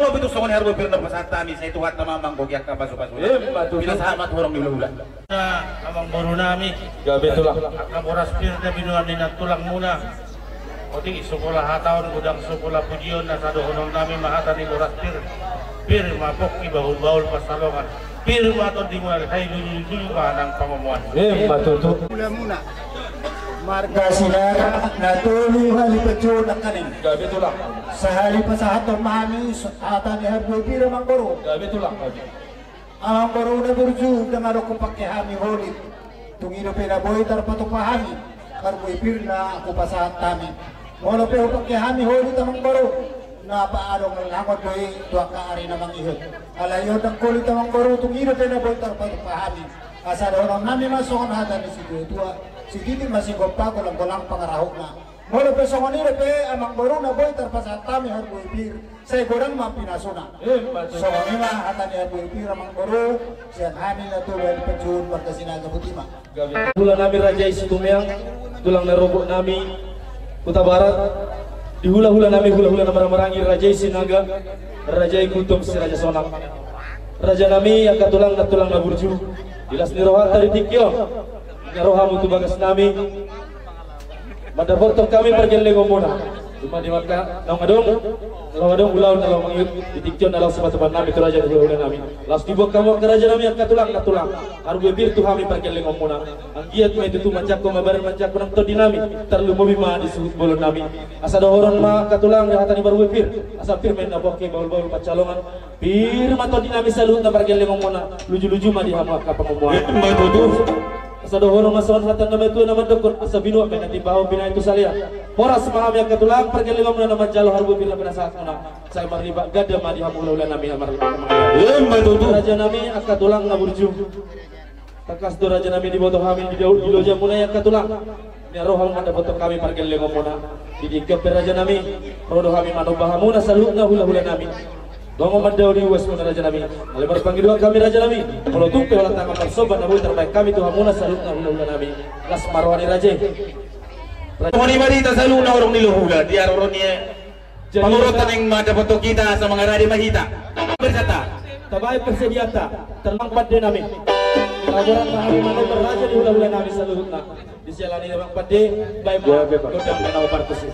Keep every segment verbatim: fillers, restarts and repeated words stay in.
Tapi tu songon i harbue pir na pasahat hami, sai Tuhanta ma manggohi angka pasupasu. Ima tutu. Pinasahat ma tu horong ni hulahula. Na amangboru nami. Gabe tulang. Angka boras pir na binoan ni nantulangmuna. Otik so pola hataon, godang so pola pujion, asa dohonon nami ma hata ni boras pir. Pir ma pongki bahulbahul pansalongan. Pir ma tondimuna, sai lulululu ma nang pangomoan. Ima tutu. Hulahula muna. Marga Sinaga na tolu hali panjouon nangkaning. Gabe tulang. Sahali pasahathon ma hami hata ni harbue pir, amangboru. Gabe tulang. Amangboru na burju, ndang adong hupangke hami holit. Tung i dope na boi tarpatupa hami harbue pir na hupasahat hami. Molo pe hupangke hami holit, amangboru, na paadong langon do i tu angka ari na mangihut. Alai on ndang holit, amangboru, tung i dope na boi tarpatupa hami. Asa dohonon nami ma songon hata ni situatua: Sititi ma sigompa, golanggolang pangarahutna. Molo pe songon i dope, amangboru, na boi tarpasahat hami harbue pir, sai godang ma pinasuna. Ima tutu. Songon i ma hata ni harbue pir, amangboru, sian hami na tolu hali panjouon marga Sinaga, botima. Hulahula nami raja i Situmeang, tulang na robot nami Hutabarat, di hulahula nami hulahula na marhahamaranggi, raja i Sinaga, raja i Gultom, si Raja Sonang. Raja nami, angka tulang, nantulangna burju, di las ni rohanta di tingki on, na ro hamu tu bagas nami, mandapothon hami pargellengonmuna. Ima di angka naung adong, na laho adong ulaon na laho mangihut, di tingki on na laos sipatupaon nami tu raja ni hulahula nami. Laos diboan hamu angka raja nami, angka tulang, nantulangna, harbue pir tu hami pargellengonmuna. Anggiat ma i tutu manjangkon, mabahen manjangkon nang tondi nami, tarlumobi ma di suhut bolon nami. Asa dohonon ma, angka tulang, di hata ni harbue pir, asa pir ma i na pongki bahulbahul pansalongan. Pir ma tondi nami saluhutna pargellengonmuna, lujuluju ma di hamu angka pangomoan. Ima tutu. Asa dohonon ma songon hata ni natuatua na mandokkon: Asa binuat ma i na timbahon, binahen tu salean. Horas ma hami, angka tulang, pargellengonmuna na manjalo harbue pir na pinasahatmuna. Sai marlipat ganda ma di hamu hulahula nami, amang. Ima tutu. Raja nami, angka tulang na burju. Tangkas do, raja nami, diboto hami di dao-, di lojamuna i, angka tulang. Ninna ro hamu mandapothon hami pargellengonmuna. Di tingki on pe, raja nami, ro do hami manomba hamuna saluhutna hulahula nami. Dongan mandao di uasmuna, raja nami. Alai marpangidoan hami, raja nami, molo tung pe holan tangan marsomba na boi tarbahen hami tu hamuna saluhutna hulahula nami, las ma roha ni raja i. Raja. Songon i ma di hita saluhutna horong ni hulahula, di haroro ni, eh, jadi, pangurota, naeng mandapothon hita, asa mangarade ma hita. Bersata. Tabahen persediaanta, amang pande nami. Laboran ma hami manomba raja ni hulahula nami saluhutna. Di siala ni i, amang pande, bahen ma. Ya, bebas. Gondang na naung partus i.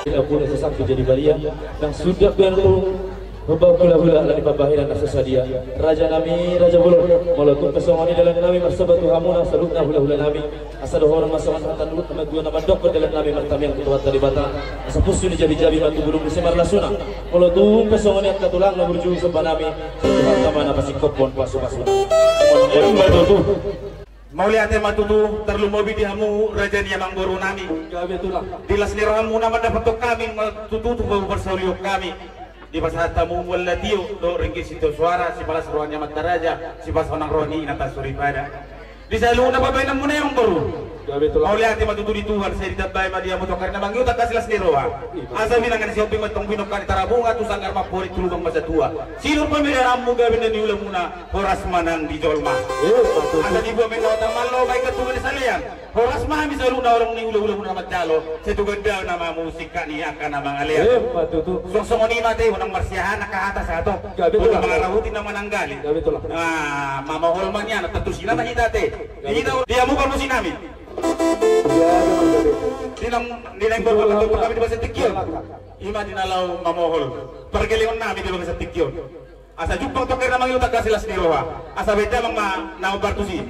Tidak boleh sesak jadi balia, yang sudah berlalu. Hubahen hulahula na di pambahenan na so sadia. Raja nami, raja bolon, molo tung pe songon i dalan nami marsomba tu hamuna saluhutna hulahula nami. Asa dohonon ma songon hata ni natuatua na mandokkon, dalan nami martamiang tu Tuhanta Debata. Asa pusu ni jabijabi ma tu bulung ni simarlasuna. Molo tung pe songon i, angka tulang, na burju somba nami, sai Tuhanta ma na pasingkophon pasupasuna. Ima tutu. Mauliate ma tutu, tarlumobi di hamu raja ni amangboru nami. Gabe tulang. Di las ni rohamuna mandapothon hami ma tutu tu parsaulian nami. Dipasahat hamu mual na tio dohot ringgit sitio soara, sipalas roha ni amanta raja, sipasonang roha ni inanta soripada. Di saluhutna pambahenanmuna i, amangboru, Mauliate ma tutu di Tuhan, sai ditambai ma di hamu tu angka ari na mangihut angka silas ni roha. Asa binanga ni Sihombing ma tong binongkak ni Tarabunga, tu sanggar ma amporik tu lubang ma satua. Sinur pameliharanmu gabe na niulamuna, horas ma nang di jolma. Asa dibuat ma inna otak malo, baik ketuga di salean. Horas ma hami saluhutna horong ni hulahula muna na manjalo, sai tu gandana ma hamu singkat ni angka na mangalean. Ima tutu. Suang songon i ma ate, unang marsiahaan angka hata sahat on. Gabe tutu. Mangarauti na mananggali. Gabe tutu. Ah, mamohol ma nian, tontu sina ma hita ate. Gabe tutu. Di hamu parmusiknami. Di na, di na ingkon ma tontu kami di bagasan tingki on. Ima di na laho mamohol pargellengon nami di bagasan tingki on. Asa jumpang tu angka ari na mangihut angka silas ni roha. Asa bahen damang ma na hombar tusi.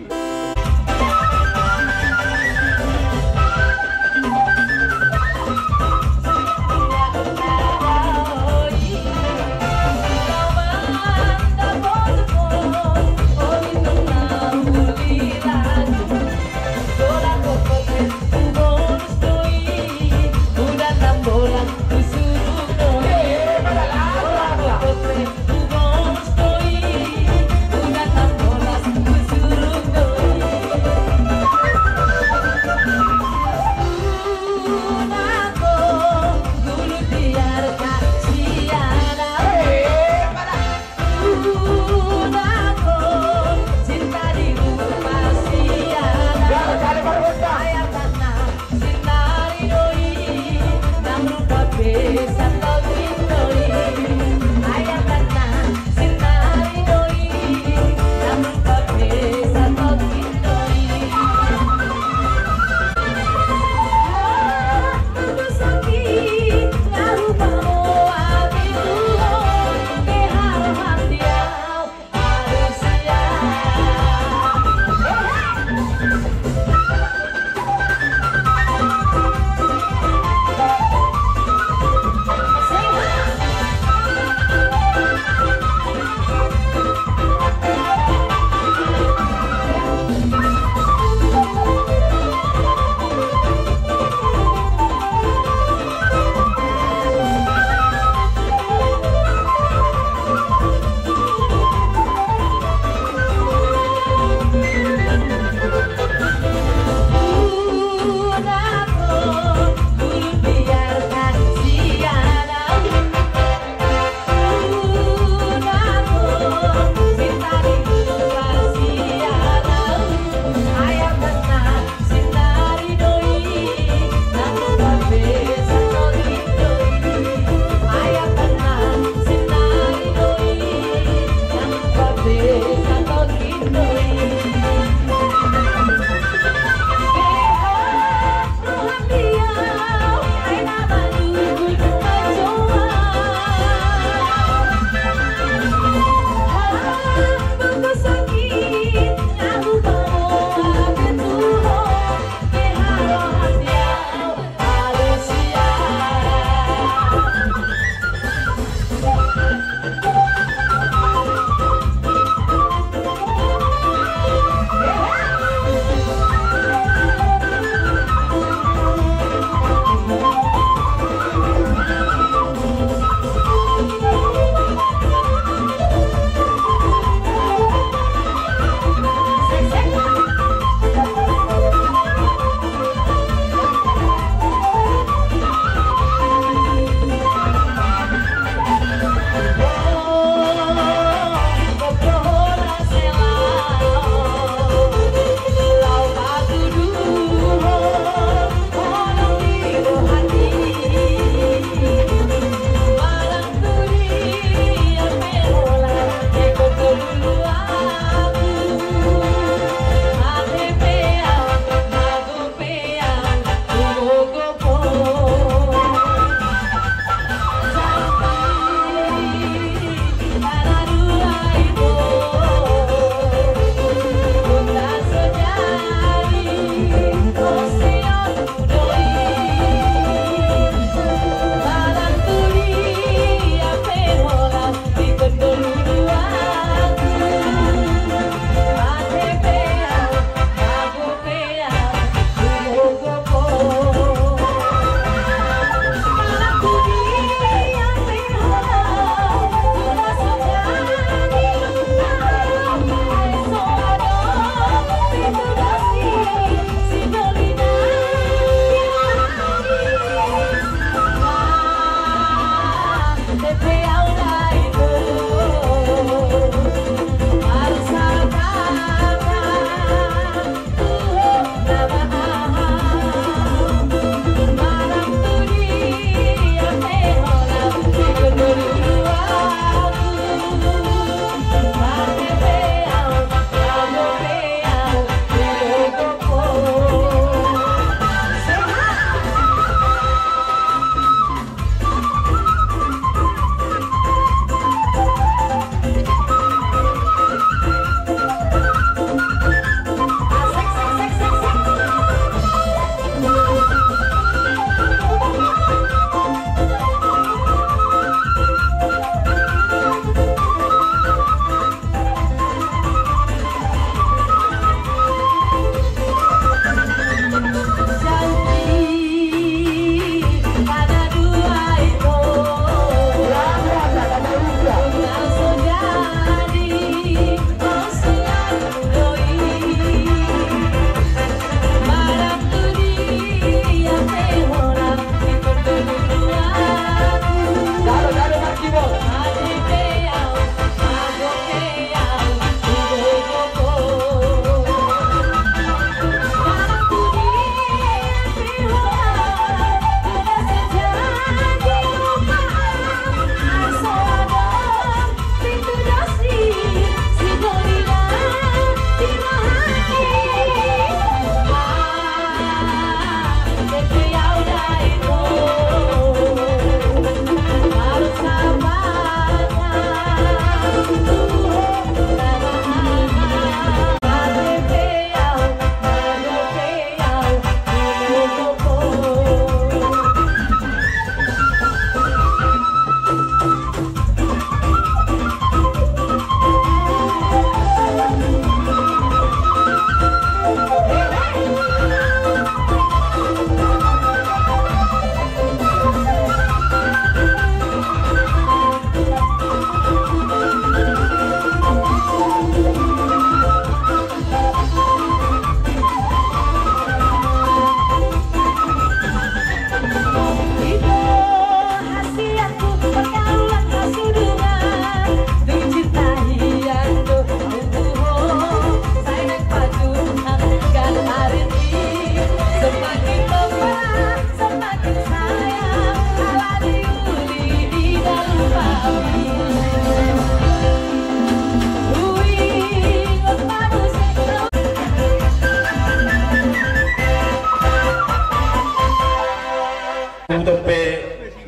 Tutu pe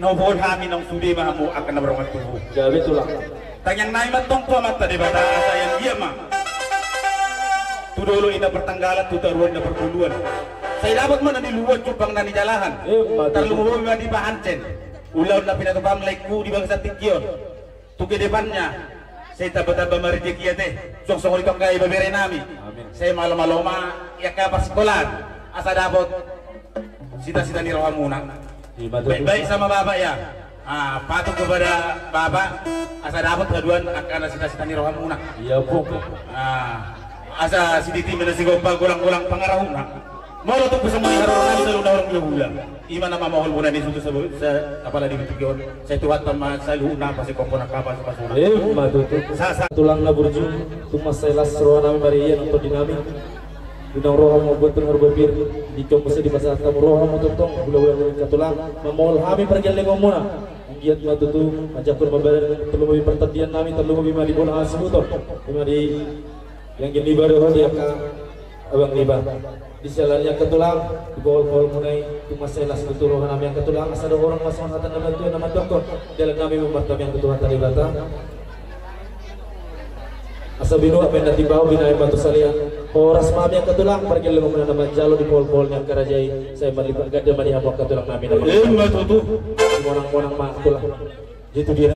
na huboan hami naung sude ma hamu angka na mardongan tubu. Gabe tulang. Tangiang nami ma tong tu Amanta Debata asa ianggiat ma tu dolok i na partanggalan, tu toruan i na parngoluan. Sai dapot ma na niluluan, jumpang na nijalahan. Emma tutu. Tarlumobi ma di pahansit ulaon na pinatupa laengku di bagasan tingki on. Tu kedepanna sai tamba-tamba ma rejeki ate, suang songon i tong angka ibebere nami. Amin. Sai malo-malo ma i angka parsikolaan asa dapot sita-sita ni rohamuna. Ima tutu. Baik-baik sama bapak ya. Ah, patuh kepada bapak asa dapot haduan angka na sita-sita ni rohamuna. Iya, Bung. Ah, asa sititi ma na sigompa, golang-golang pangarahutna. Molo tung pe songon i haroronami saluhutna horong ni hula-hula, ima na mamohol bona ni sutu sabo-, sa-, apala di tingki on. Sai Tuhanta ma saluhutna pasikophon angka pasu-pasuna. Emma tutu. Sa-, sa- Tulang na burju, tung mansai las rohanami marhite nang tondinami. Di naung ro hamu mambuat penghorbo pir, di tingki on muse dipasahat hamu roha hamu tongtong, hula-hula ni angka tulang, mamohol hami pargellengonmuna. Anggiat ma tutu manjangkon ma badan, tarlumobi partandiannami, tarlumobi ma di bona hasuhuton. Ima di Yang gini baru di angka abang niba. Di siala ni angka tulang, di pohol-poholmuna i, tung mansai las tutu rohanami angka tulang, asa dohonon ma songon hata ni natuatua na mandok, dalan nami ma martamiang tu Tuhanta Debata. Asa binuat ma inna timbahu, binahen ma tu salean. Horas ma hami angka tulang, pargellengonmuna na manjalo di pohol-pohol ni angka raja i, sai marlipat ganda ma di hamu angka tulang nami na manjalo. Emma tutu. Monang-monang ma angka tulang. Itu dia.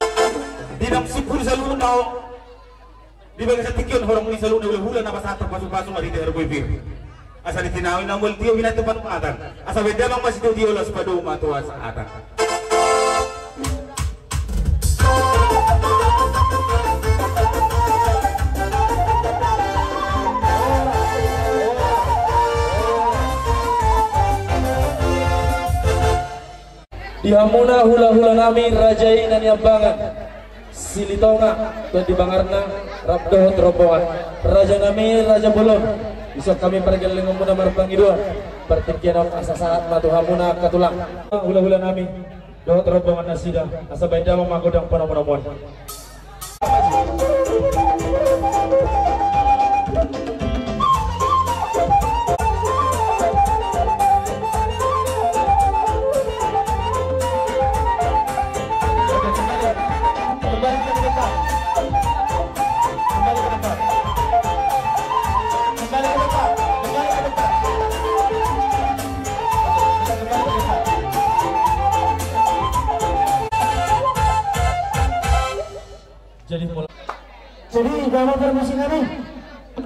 Di naung simpul saluhutna. Di bagasan tingki on horong ni saluhutna hula-hula na pasahat pasu-pasu marhite horbo i pir. Asa di tinawi na mual tio binatang panupatan. Asa baen damang ma sitio-tio, laos padomu ma tu hasahatan. Di hamuna hula-hula nami raja i na niambangan, Silitonga, Tondi Bangarna, rap dohot rombongan. Raja nami, Raja Bolon, dison hami pargellengonmuna marpangidoan. Partingkian on asa sahat ma tu hamuna angka tulang. Hula-hula nami dohot rombongan nasida, asa baen damang ma gondang panomu-nomuon. Jadi, mulai. Jadi, gabe parmusikan i.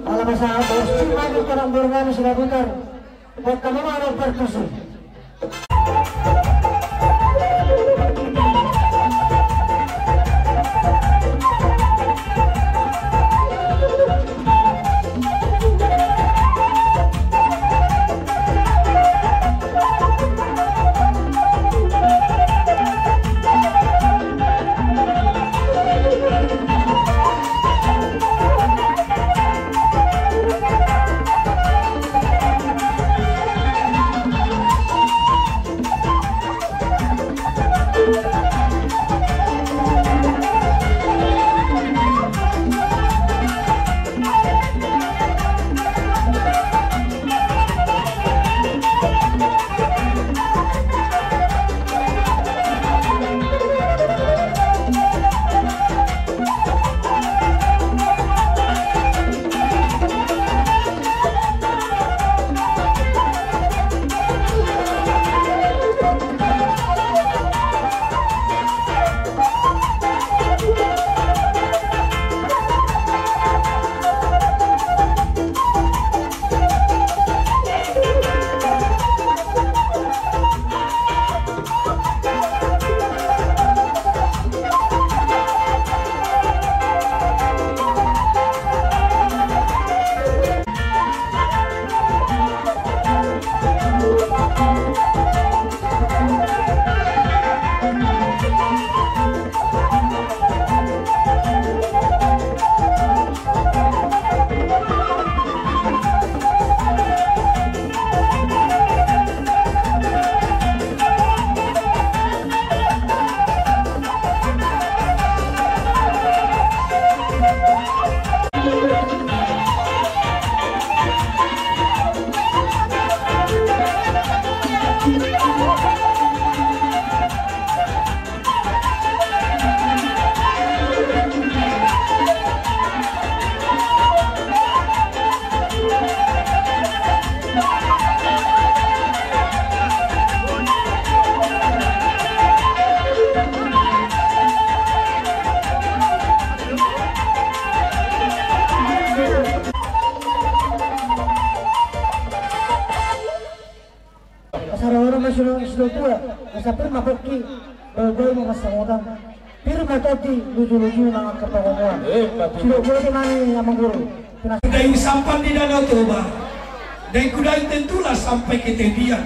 Ala masa bos, cuma di orang berngani sudah bukan. Buat kamu mana perkusi? Tua, asa pir ma pongki, bahulbahul ma pansamotan. Pir ma tondi, lujuluju nang angka pangomoan. Sidok boti ma i, Amang Guru. Dai sampan di Danau Toba, dai kudai tentulah sampai ke tepian.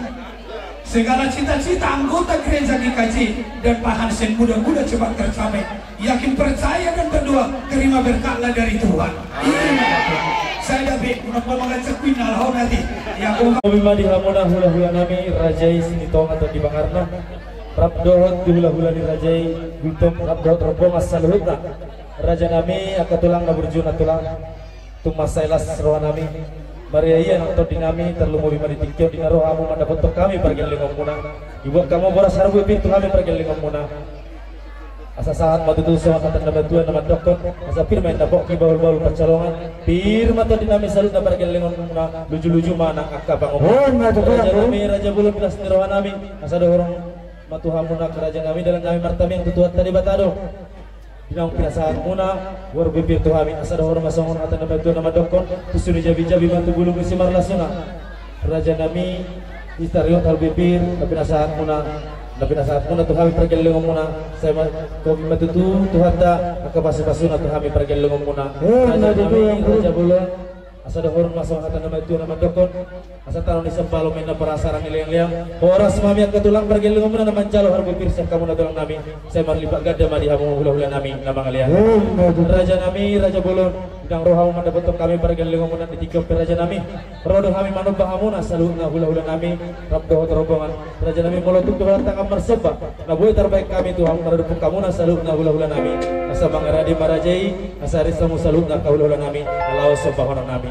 Segala cita-cita anggota gereja G K J dan Pak Hansen mudah-mudah cepat tercapai. Yakin, percaya, dan berdoa, terima berkatlah dari Tuhan. Amin. Saya David, unang pamangan cekuin, alhamdulillah. Ya, Bima di hamuna hulahula nami, Raja i Silitonga Tondi Bangarna. Rap dohot di hulahula ni Raja i, Gultom, rap dohot rombongan saluhutna. Raja nami, angka tulang na burju na tulang. Tung mansai las roha nami. Marria ia nang tondi nami, tarlumobi ma di tingki on di na ro hamu mandapothon hami pargellengonmuna. Dibuat hamu boras harbue pir tu hami pargellengonmuna. Asa sahat ma tutu songon hata ni natuatua na mandokkon, asa pir ma inna pongki, bahulbahul pansalongan. Pir ma tondi nami saluhutna pargellengonmuna, lujuluju ma nang angka pangomoan. Raja nami, raja bolon, di las ni roha nami, asa dohonon ma tu hamuna, raja nami, dalan nami martamiang tu Tuhanta Debata do. Di naung pinasahatmuna harbue pir tu hami, asa dohonon ma songon hata ni natuatua na mandokkon, tusu ni jabijabi ma tu bulung ni simarlasuna. Raja nami, i tariot harbue pir na pinasahatmuna, na pinasahatmuna tu hami pargellengonmuna, sai ma, topi ma tutu Tuhanta angka pasupasuna tu hami pargellengonmuna. Raja nami, raja bolon, asa dohonon ma songon hata ni natuatua na mandokkon, asa tano ni sampalum ma inna parasarang ni leangleang. Horas ma hami angka tulang pargellengonmuna na manjalo harbue pir sian hamuna tulang nami. Sai marlipat ganda ma di hamu hulahula nami na mangalean. Raja nami, raja bolon, ndang ro hamu mandapothon hami pargellengonmuna di tingki on pe, raja nami. Ro do hami manomba hamuna saluhutna hulahula nami, rap dohot rombongan. Raja nami, molo tung dohonon tangan marsomba na boi tarbahen hami tu hamu, maradophon hamuna saluhutna hulahula nami, asa mangaradi ma raja i, asa ris hamu saluhutna angka hulahula nami, na laho sombahonon nami.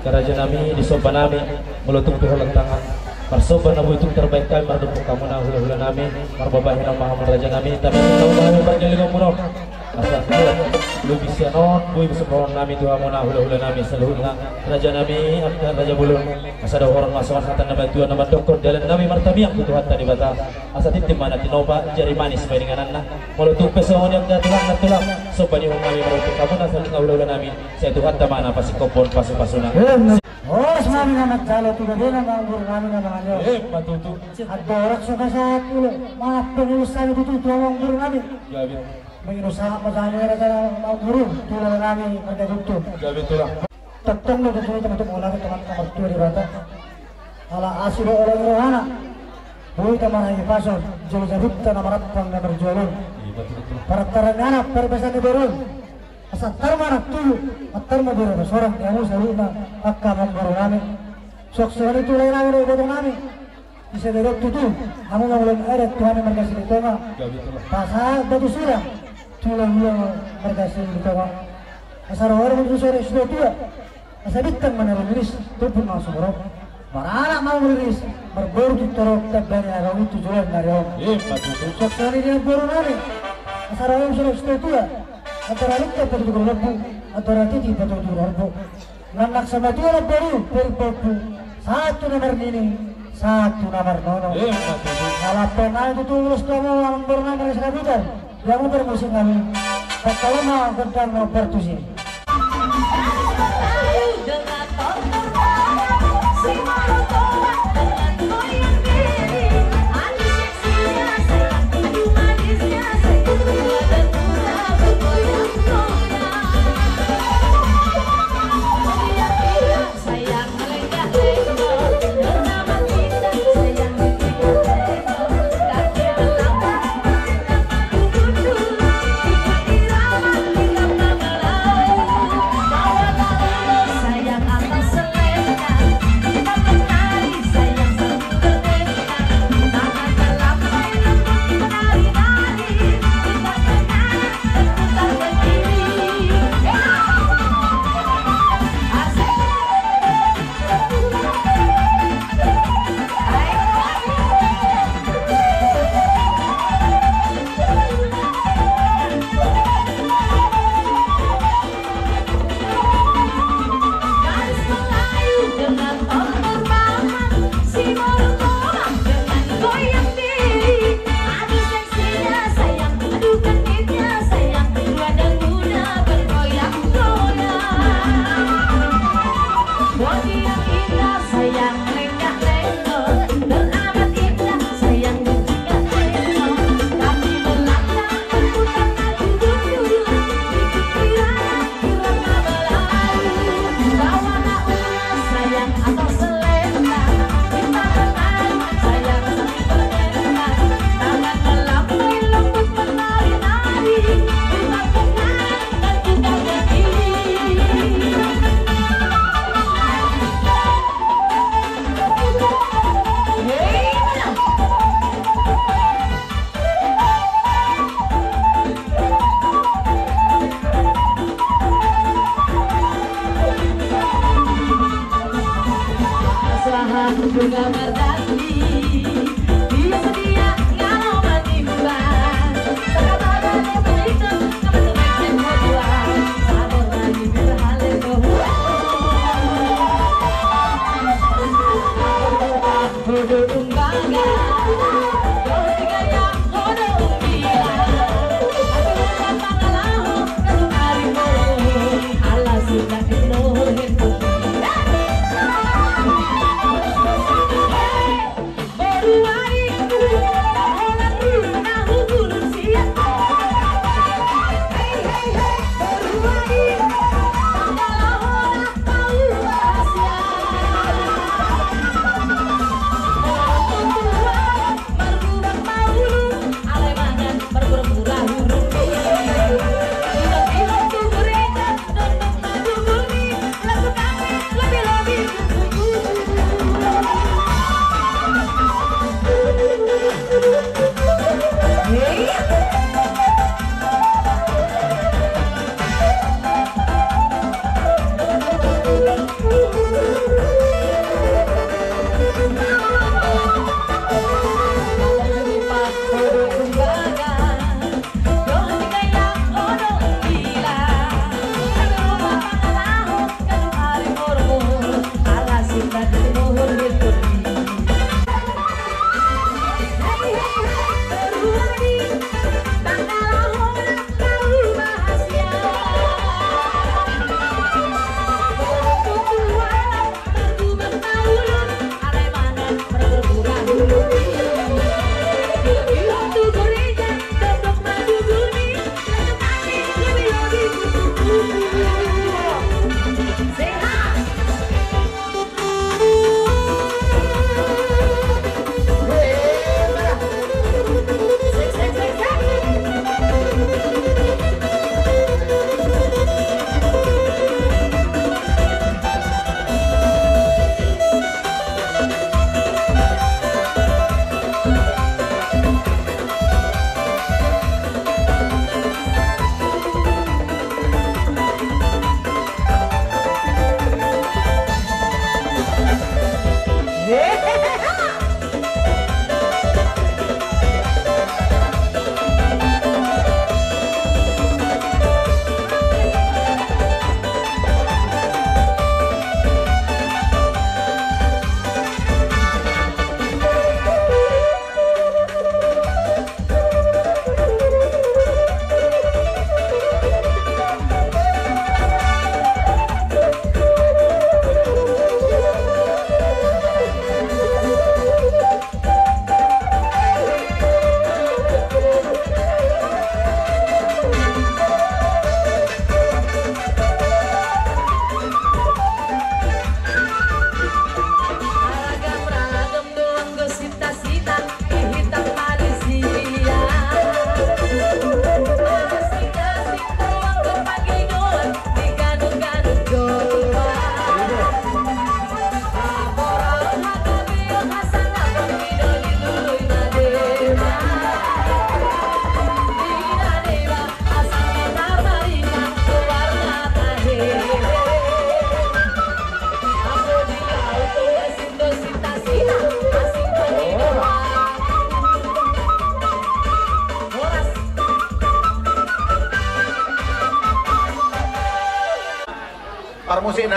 Raja nami, di somba nami, molo tung pe holan tangan marsomba na boi tung tarbahen hami, maradophon hamuna hulahula nami, marbabahen ma hamu raja nami, tapi tung hami pargellengonmuna. Asa lobi sian on boi sombahonon nami tu hamuna hulahula nami saluhutna, raja nami, angka raja bolon. Asa dohonon ma songon hata ni natuatua na mandokkon, dalan nami martamiang tu Tuhanta Debata. Asa tintin ma na tinopa, jari manis ma ingananna. Molo tung pe songon i angka tulang na tulang, somba ni on nami maradophon hamuna saluhutna hulahula nami, sai Tuhanta ma na pasingkophon pasupasuna. Horas ma hami na manjalo tu gabena ma amangboru nami na mangalean. Emma tutu. Andorang so sahat ulo, manang pengurus nami tutu tu amangboru nami. Gabe. Mangido sahat ma hami raja amangboru tu hulahula nami marga Guntur. Gabe tulang. Tongtong do tutu i, tongtong, olo, tongon na martua Debata. Ala asi do olo ni rohana. Boi tamarhite pason, jolo jabunta na marampang na marjual on. Parantaran ni anak, paripason ni boru on. Asa tar ma anak tubu, tar ma boru pasorang, di hamu saluhutna angka amangboru nami. Suang songon i tu lae nami dohot iboto nami. Di sadari on tutu, hamu ma mangulahon adat tu hami marga Silitonga. Pasahat batu sirang tu hulahula marga Silitonga. Asa ro hamu tu sore sitaotua. Asa bintang ma na rumiris, tumpuk ma sumorop. Maranak ma rumiris, marboru tu torop, tamba ni anak on tu joloan ni ari on. Emma tutu. Suang songon i di namboru nami. Asa ro hamu tu sore sitaotua. Antara lintang patuduhon lombu, antara titi patuduhon horbo. Nang na so matua na boru, peri popu, satu na marnini, satu na marnono. Emma tutu. Ala pe nai tutu ulos domu amang boru nai na sinabutan. Dia mu bermusik nami. Pakalona gondang na partusi.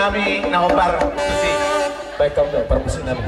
Nami na hombar tusi. Baik, kau parmusik nami.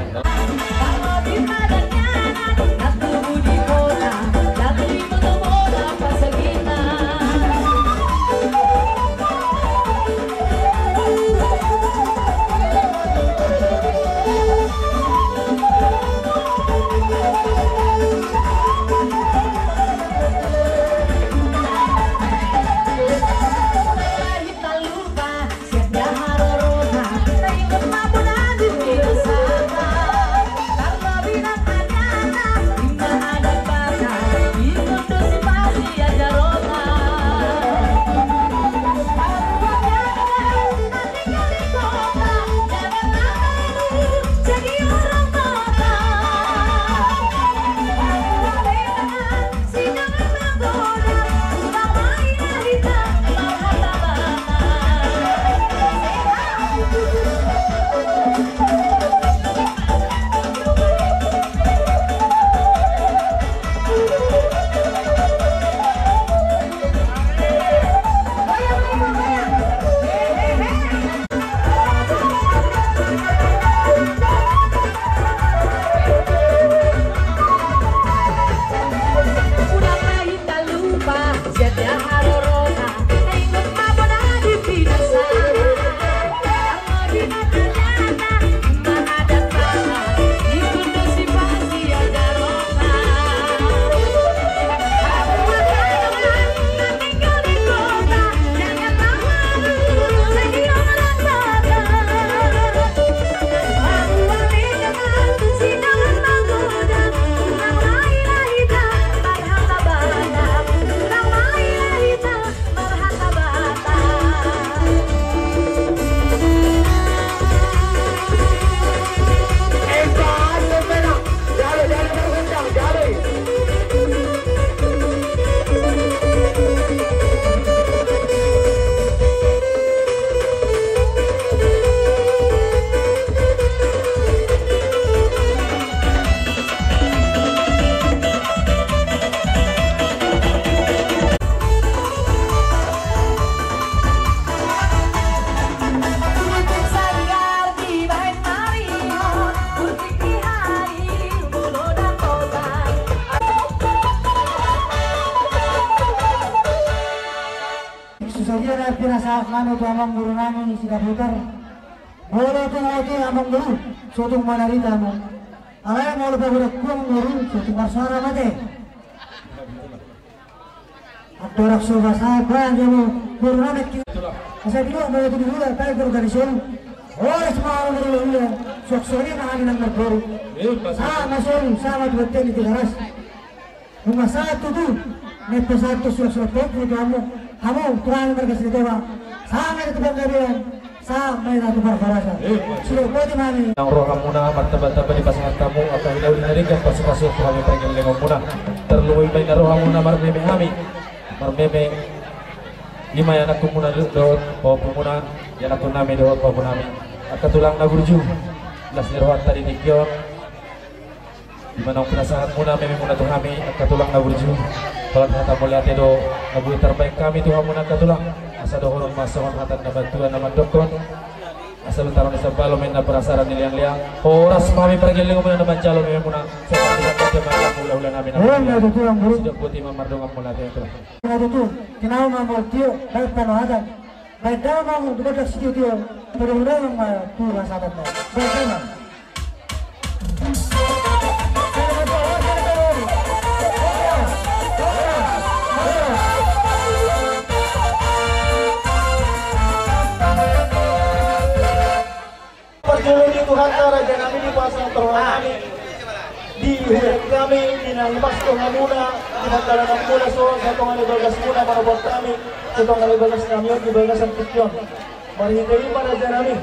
Susadia na pinasahat nami tu amang guru nami si Daputar. Molo tung otik amang guru, sotung manarita amang. Alai molo pagodangku amang guru, sotung marsoara mate. Andorang so pasahat baen jolo guru nami. Asa dilo molo tu dihula baen guru gari solu. Horas ma amang guru hula. Suang songon i ma hami nang marboru. Sama solu, sama tu bontean ni Tigaras. Nunga sahat tutu, nunga sahat tu surat-surat pokok tu hamu, hamu tu hami marga Sitoba, sahat ma tu panggabean, sahat ma tu parhorasan. Sudah boti ma hami. Nang rohamuna martamba-tamba dipasahat hamu angka hinauri na denggan, pasu-pasu tu hami pargellengonmuna. Tarlumobi ma inna rohamuna marmeme hami, marmeme i ma ianakhonmuna dohot pahompunmuna, ianakhon nami dohot pahompu nami. Angka tulang na burju, las ni rohanta di tingki on. Di ma naung pinasahatmuna mememuna tu hami angka tulang na burju, holan hata mauliate do na boi tarbaen hami tu hamuna angka tulang. Asa dohonon ma songon hata ni na matua na mandokkon: Asa lontaran ni sambalo ma inna pinasaran ni liang-liang. Horas ma hami pargellengonmuna na manjalo mememuna. Songon i ma hula-hula nami na manjalo. Sudah boti ma mardongan mauliate, tulang. Ina tutu, tinau ma mauliate, baen panoatan. Baen damang tu gondang sitio-tio, padahu damang ma tu hasahatan na. Baen damang. Parjolo ni Tuhanta, raja nami, di pasahat roha nami, di huhut nami, di na limas tu hamuna, di pantarangan muna so, satonga ni bagasmuna manopot hami, satonga ni bagas nami on di bagasan tingki on. Marhite i ma, raja nami,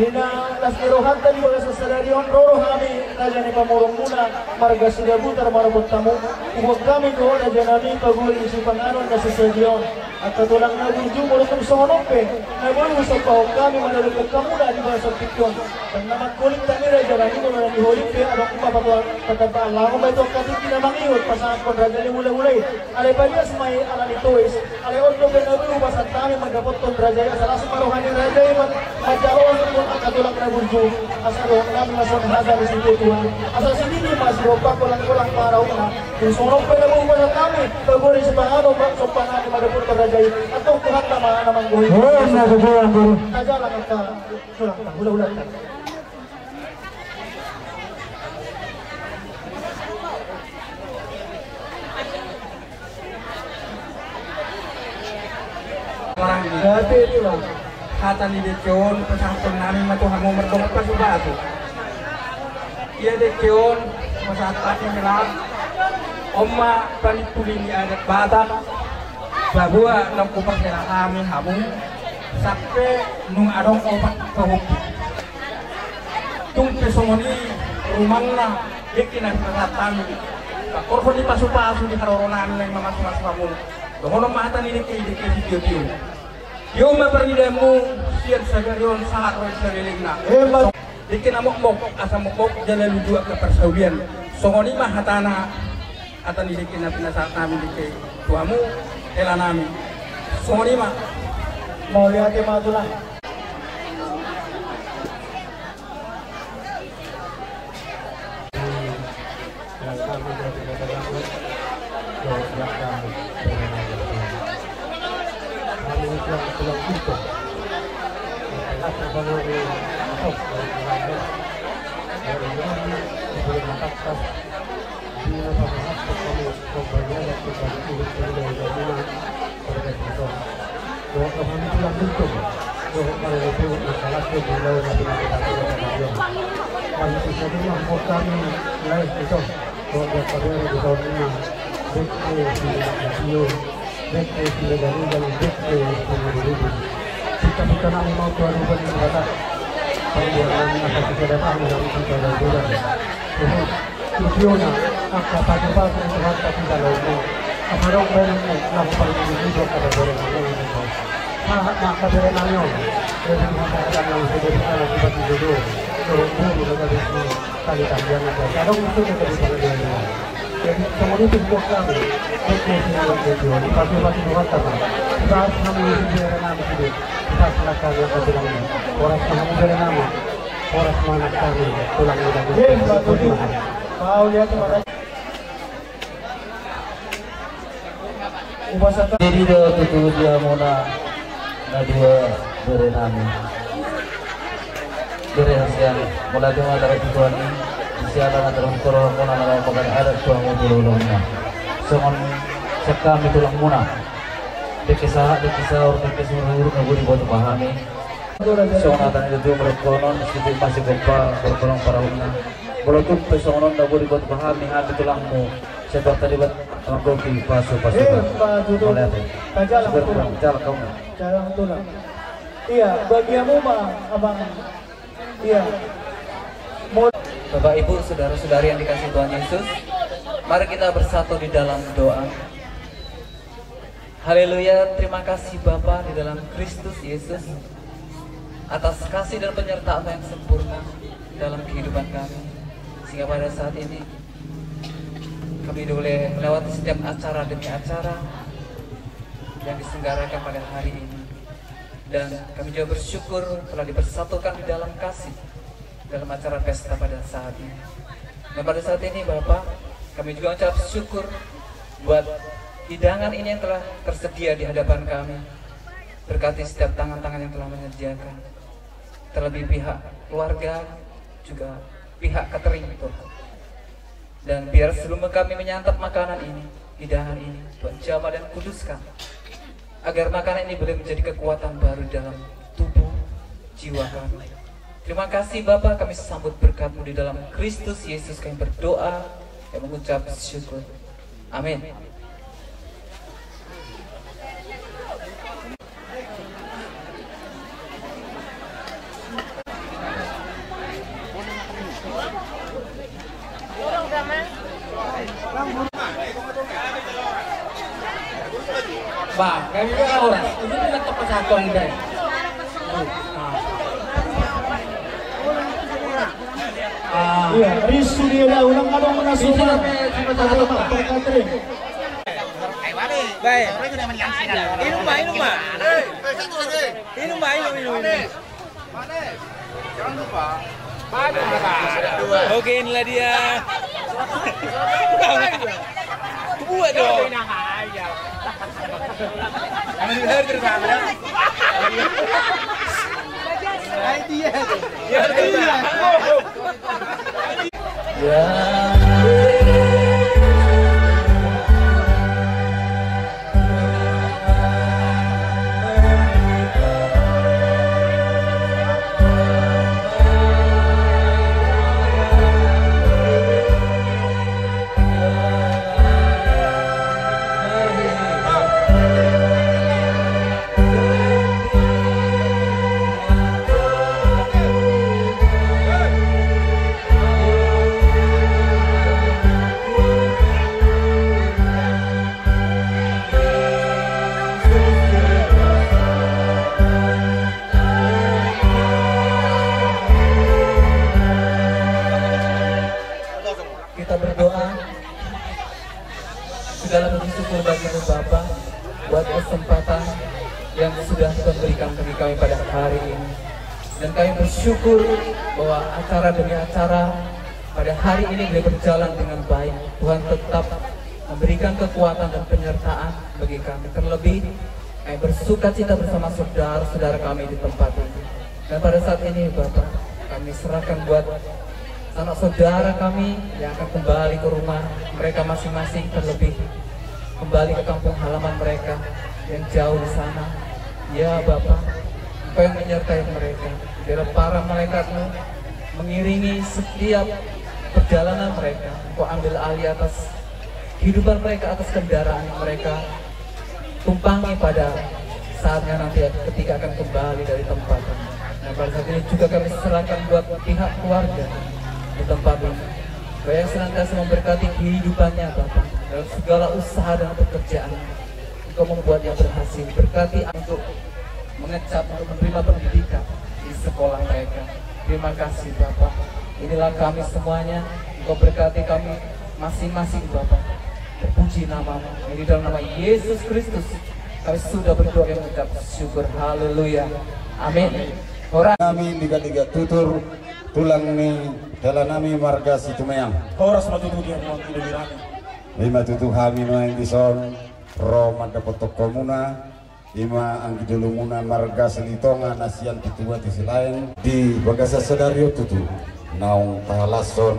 di na las ni rohanta di bagasan sadari on, ro do hami, raja ni pamoruonmuna, marga Sidabutar manopot hamu, hubuat hami do, raja nami, pagoli ni sipanganon na sasadia on. Angka tulang na burju, molo tung songon on pe na boi hupasahat hami mandok tu hamuna di bagasan tingki on. Dang na mangholit hami raja nami, molo na niholit pe adong ma patua tatambaan, laho ma i tu angka tingki na mangihut pasahathon raja ni hulahula i. Alai paias ma i ala ni tois. Alai on dope na boi hupasahat hami mandapothon raja i, asa las ma roha ni raja i man-, manjalo songon angka tulang na burju. Asa dohot hami ma songon hata ni situa-tua, asa sididi ma siropa, golang-golang ma rauhna. Tung songon on pe na boi hupasahat hami, bagori sipanganon, ba-, sompahan hami mandapothon raja i. Antong Tuhanta ma na manggohi. Eh, na betul, Guru. Tajalang angka tulang, hulahulanta. Hata ni dengke on pasahathon nami ma tu hamu mardongan pasupasu. Ia dengke on pasahat hami, hela. On ma panimpuli ni adat Batak. Paboa naung hupahela hami hamu sampe nunga adong opat pahompu. Tung pe songon i rumangna dengke na pinasahat hami, pangkorhon ni pasupasu di haroro nami naeng mamasumasu hamu. Dohonon ma hata ni dengke i, dengke sitio-tio. Tio ma parnidaanmu sian sagari on sahat ro di salelengna. Dengke na mokmok, asa mokmok jala luju angka parsaulian. Songon i ma hatana. Hata ni dengke na pinasahat nami dengke tu hamu, hela nami. Songon i ma. Mauliate ma tulang. Dengke silegan-legan, dengke silegan-legan. Pitta-pitta nami ma on tu adopan ni Debata. Panggual nami angka sisada tamu nami tu sada bulan. Tutu, tutu na angka pasupasu ni Tuhanta tu jaloonmu. Asa adong baenonmu laho paling tinggi tu angka bere nami on. Sahat ma angka bere nami on. Jadi masyarakat nami sudah di sana tiba-tiba dulu. Turun dulu na gabe tali-talian na biasa. Adong itu na gabe pangadilan. Jadi songon i pe buat nami. Dengke silegan-legan, dipasupasu Tuhanta ma. Dipasupasu nami, dipasupasu nami. Horas ma hamu bere nami. Horas ma anak nami. Tulang muda. Jadi do tutu di hamuna na dua bere nami. Bere hasian, mauliate ma tartutuan i, di siala na tarhutoro hamuna na laho pagan adat tu hamu tu hulahulana. Songon sian hami tulangmuna. Dengke sahat, dengke saur, dengke sihurhur na boi diboto hami. Songon hata ni tutu mardohonon, sipit ma sigompa, mardohonon parahutna. Molo tung pe songon on na boi diboto hami, hami tulangmu. Sian Tuhanta Debata manggohi pasupasu. Mauliate. Tajalang tulang. Tajalang tulang. Iya, bagi hamu ma, Amang. Iya. Bapak, Ibu, saudara-saudari yang dikasihi Tuhan Yesus, mari kita bersatu di dalam doa. Haleluya, terima kasih Bapa di dalam Kristus Yesus, atas kasih dan penyertaan yang sempurna dalam kehidupan kami. Sehingga pada saat ini, kami boleh melewati setiap acara demi acara yang diselenggarakan pada hari ini. Dan kami juga bersyukur telah dipersatukan di dalam kasih dalam acara pesta pada saat ini. Dan pada saat ini, Bapa, kami juga ucap syukur buat hidangan ini yang telah tersedia di hadapan kami. Berkati setiap tangan-tangan yang telah menyediakan. Terlebih pihak keluarga, juga pihak catering, Tuhan. Dan biar sebelum kami menyantap makanan ini, hidangan ini, Tuhan jamah dan kuduskan. Agar makanan ini boleh menjadi kekuatan baru dalam tubuh, jiwa kami. Terima kasih Bapa, kami sambut berkat-Mu di dalam Kristus Yesus kami berdoa dan mengucap syukur. Amin. Bah, kami juga orang. Ini kita tepat satu ini, guys. Ah. Iya, risu dia dah, ulang kadang pernah suka. Baik. Minum, Pak, minum, Pak. Minum, Pak, minum, minum, minum. Oke, inilah dia. Buat dong. Ya. Kita berdoa. Segala puji syukur bagimu Bapa, buat kesempatan yang sudah Tuhan berikan bagi kami pada hari ini. Dan kami bersyukur bahwa acara demi acara pada hari ini boleh berjalan dengan baik. Tuhan tetap memberikan kekuatan dan penyertaan bagi kami. Terlebih, kami bersuka cita bersama saudara-saudara kami di tempat ini. Dan pada saat ini, Bapak, kami serahkan buat sanak saudara kami yang akan kembali ke rumah mereka masing-masing, terlebih kembali ke kampung halaman mereka yang jauh di sana. Ya, Bapak, Engkau yang menyertai mereka. Biarlah para malaikat-Mu mengiringi setiap perjalanan mereka. Engkau ambil alih atas kehidupan mereka, atas kendaraan yang mereka tumpangi pada saatnya nanti, ketika akan kembali dari tempat. Dan pada saat ini juga kami serahkan buat pihak keluarga di tempat ini. Engkau yang senantiasa memberkati kehidupannya, Bapak, dalam segala usaha dan pekerjaan. Engkau membuatnya berhasil. Berkati untuk mengecap, untuk menerima pendidikan di sekolah mereka. Terima kasih, Bapak. Inilah kami semuanya. Engkau berkati kami masing-masing, Bapak. Terpuji nama-Mu. Ini dalam nama Yesus Kristus kami sudah berdoa dan mengucap syukur. Haleluya. Amin. Horas. Nami liga-liga tutur, tulang ni hela nami marga Situmeang. Horas ma tutu di amang di nami. Ima tutu hami nuaeng dison ro mandapothon hamuna. Ima anggi dolomuna marga Silitonga na sian pitu batu Silaen. Di bagasan sadari on tutu naung tahalashon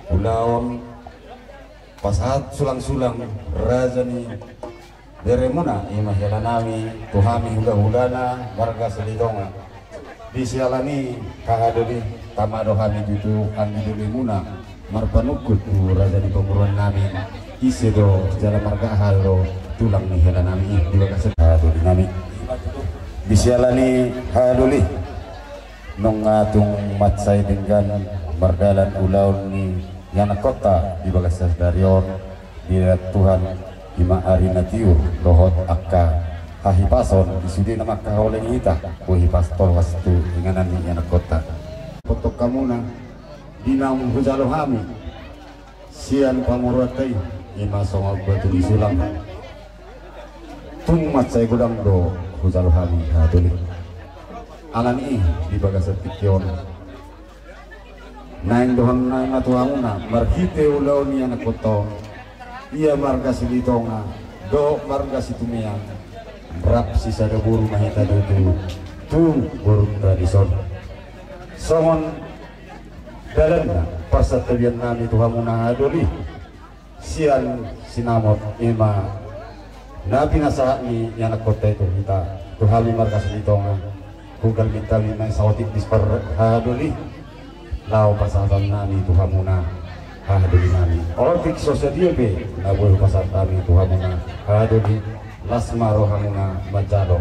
ulaon pasahat sulang-sulang raja ni beremuna, ima hela nami, tu hami hula-hulana marga Silitonga. Di siala ni i, haha doli, tama do hami tutu anggi dolomuna marpanungkun tu raja ni pamoruon nami. Ise do jala marga aha do tulang ni hela nami i di bagasan, haha doli nami. Di siala ni i, haha doli, nunga tung mansai denggan mardalan ulaon ni ianakkonta di bagasan sadari on. Dilean Tuhan, ima ari na tiur dohot angka hahipason di sude na mangkaholongi hita, boi hipas tolhas tu inganan ni ianakkonta. Potok hamuna di naung hujalo hami sian pamoruonta i, ima songon batu ni sulang. Tung mansai godang do hujalo hami, haha doli. Alani i di bagasan tingki on naeng dohonon nami ma tu hamuna, marhite ulaon ni ianakkonta on, ia marga Silitonga dohot marga Situmeang, rap sisada boru ma hita tutu tu borunta dison. Songon dalanna parsantabian nami tu hamuna, haha doli, sian sinamot, ima na pinasahat ni ianakkonta i tu hita, tu hami marga Silitonga. Hugal minta mi ma saotik dispar, haha doli, laho pasahaton nami tu hamuna, haha doli nami. Otik so sadia pe na boi hupasahat hami tu hamuna, haha doli, las ma rohamuna manjalo.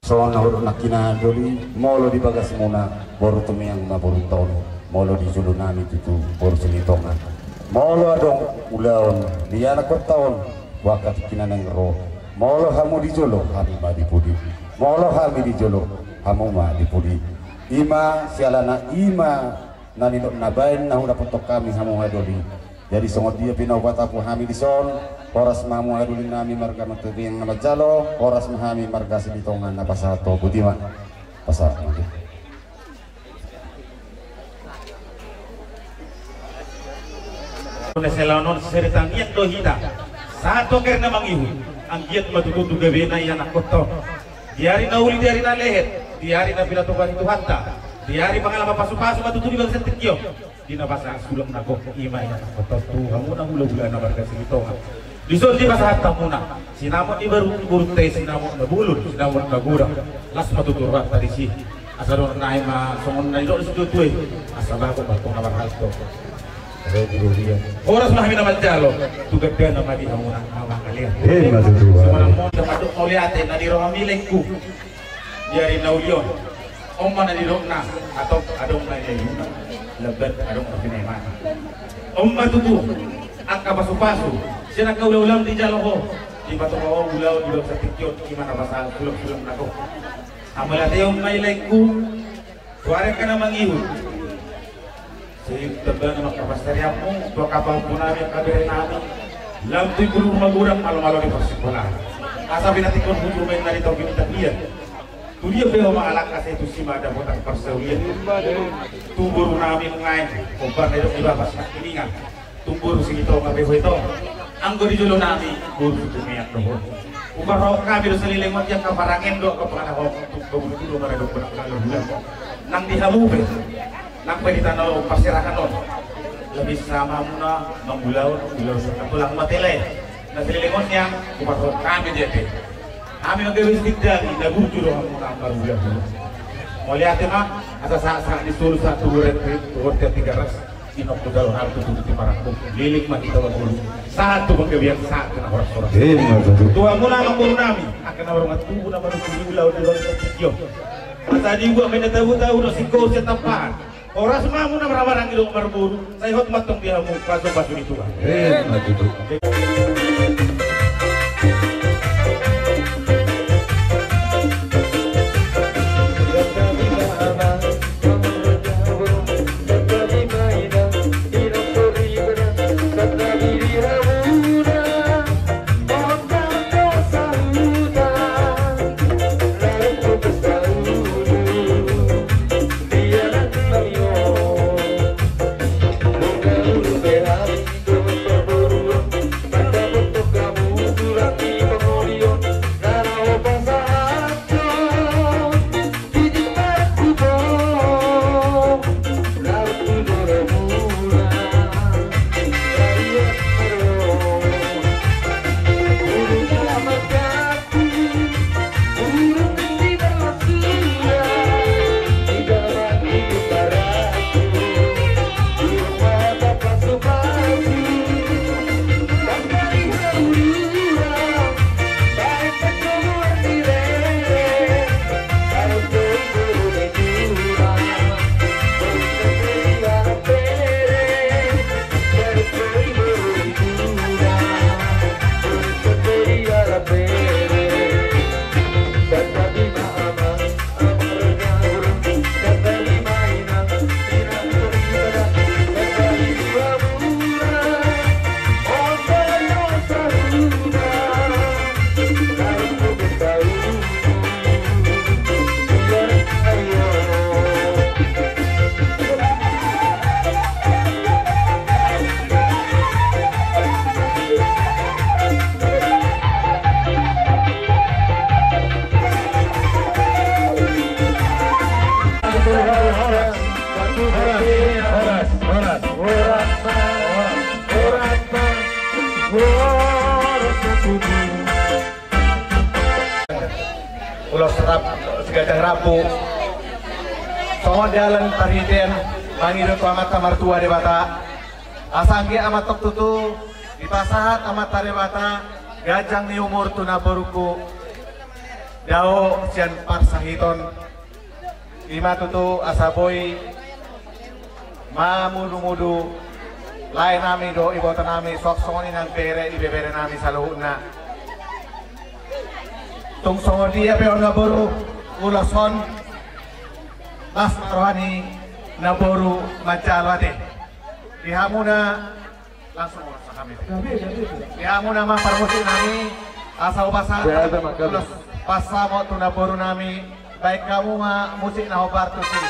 Songon na hudok nangkin, haha doli, molo di bagasmuna boru Tumeang ma borunta on, molo di jolo nami tutu boru Silitonga. Molo adong ulaon di ianakkonta on, boha tingkina naeng ro, Molo hamu di jolo, hami ma di pudi. Molo hami di jolo, hamu ma di pudi. I ma siala na i ma na nidok na baen na hudapothon hami hamu haha doli. Jadi songon dia pe na hupatapu hami dison, horas ma hamu haha doli nami marga Manurbiang na manjalo, horas ma hami marga Silitonga na pasahat ho. Boti ma. Pasahat ma. Nasa laon on seri tangiang do hita. Sahat tu angka na mangihut, anggiat ma tutu tu gabena ianakhonta on. Di ari na uli, di ari na lehet, di ari na pinatupa ni Tuhanta, di ari pangalaman pasupasu ma tutu di bagasan tingki on. Di na pasahat sulang na gok, i ma ianakhonta on tu hamuna hulahula na marga Silitonga. Dison dipasahat hamuna sinamot ni boru, borunta i, sinamot na bolon, sinamot na godang. Las ma tutu rohanta disi. Asa dohonon nami ma songon na nidok ni situatua i: Asa bagot ma antong na marhalto. Horas ma hami na manjalo, tu gabena ma di hamuna amang ale. Ima tutu. Sumanang ma on, dapat dok mauliate na di roha ni laengku. Di ari na uli on, on ma na nidokna: Hatop adong na niayuna, lambat adong na pinaimana. On ma tutu angka pasupasu sian angka hulahulam dijalo ho, dipatupa ho ulaon di bagasan tingki on, i ma na pasahat sulang, sulang na gok. Hamuliateon ma i laengku. Tu ari angka na mangihut, sai tamba nama angka pansarianmu tu angka pahompu nami, angka bere nami. Lam tu i boru magodang, malomalo di parsikolaan. Asa pinantikhon hutu ma inna di topi ni tapian. Tu dia pe ho mangalangka, sai tusi ma dapotan parsaulian. Tu boru nami nuaeng, hombar na nidok ni Bapak Simanjuntak. Tung boru Silitonga pe ho ito. Anggo di jolo nami, boru Situmeak do ho. Huparrohahon hami do saleleng on di angka parangen dohot angka pangalahon, tung boru tu do maradok bonak lalu-lalu. Nang di hamu pe, nang pe di tano parserahan on, lebih sama muna mangulahon, ulaon sangkatulang matele. Na saleleng on nian, huparrohahon hami dia pe. Hami manggabe sitindali, na burju do hamuna marhulahula. Mauliate ma. Asa sahat-sahat ni solu, sahat tu goar ni aek, tu goar ni Tigaras. Inok tu jalo, hami tu tutu di marangkup. Liling ma hita mangolu. Sahat tu panggabean, sahat tu na horas-horas. Ima tutu. Tu hamuna amangboru nami, angka na marungat tubu na manungkun di ulaon di ulaon na tingki on. Asa dibuat ma inna tahu-tahu dohot singkoru sian tampaan. Horas ma hamuna marhaha maranggi dohot marboru, sai hot ma antong di hamu pasupasu ni Tuhan. Ima tutu. Ulos rap, siganjang rambu. Songon dalan parhitean mangido tu Amanta Martua Debata. Asa anggiat ma antong tutu dipasahat Amanta Debata ganjang ni umur tu namborungku, dao sian parsahiton. I ma tutu asa boi mamudumudu lae nami dohot iboto nami, suang songon i nang bere, ibebere nami saluhutna. Tung songon dia pe on naboru, ulos on, las ma roha ni naboru manjalo ate. Di hamuna, langsung ulos hami. Di hamuna ma parmusik nami, asa hupasahat ulos pansamot tu naboru nami, baen hamu ma musik na hombar tusi.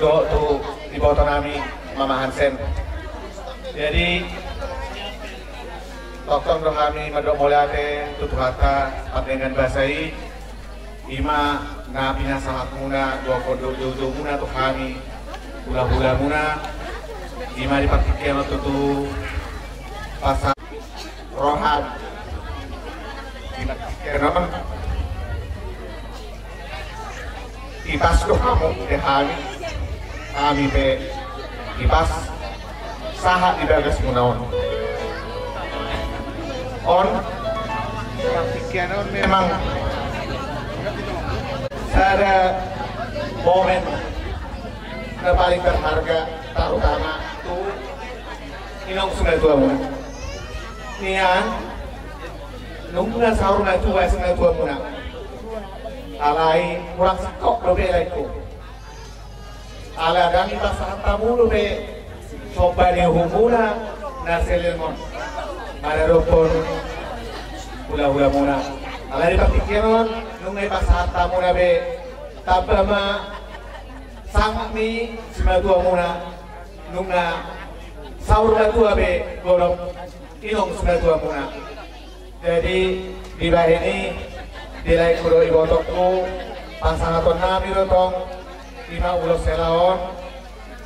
Dohot tu iboto nami Mama Hansen. Jadi, tongtong do hami mandok mauliate tu Tuhanta pardenggan basa i, ima na pinasahatmuna dohot dohot joujoumuna tu hami, hulahulamuna, ima di partingkian on tutu pasa roham. Ima kenon ipas do hamu di hami, hami pe ipas sahat di bagasmuna on. On, partingkian on memang sada momen na paling berharga, terutama tu inong simatuamuna. Nian, nunga saur matua simatuamuna. Alai hurang singkop dope laengku. Ala ndang dipasahat hamu dope somba ni uhumuna na saleleng on manadophon hulahulamuna. Alai di partingkian on nunga dipasahat hamuna be, tamba ma sangap ni simatuamuna, nunga saur matua be godang inong simatuamuna. Jadi, dibahen i, di laengku dohot ibotongku, pasahaton nami do tong, ima ulos hela on,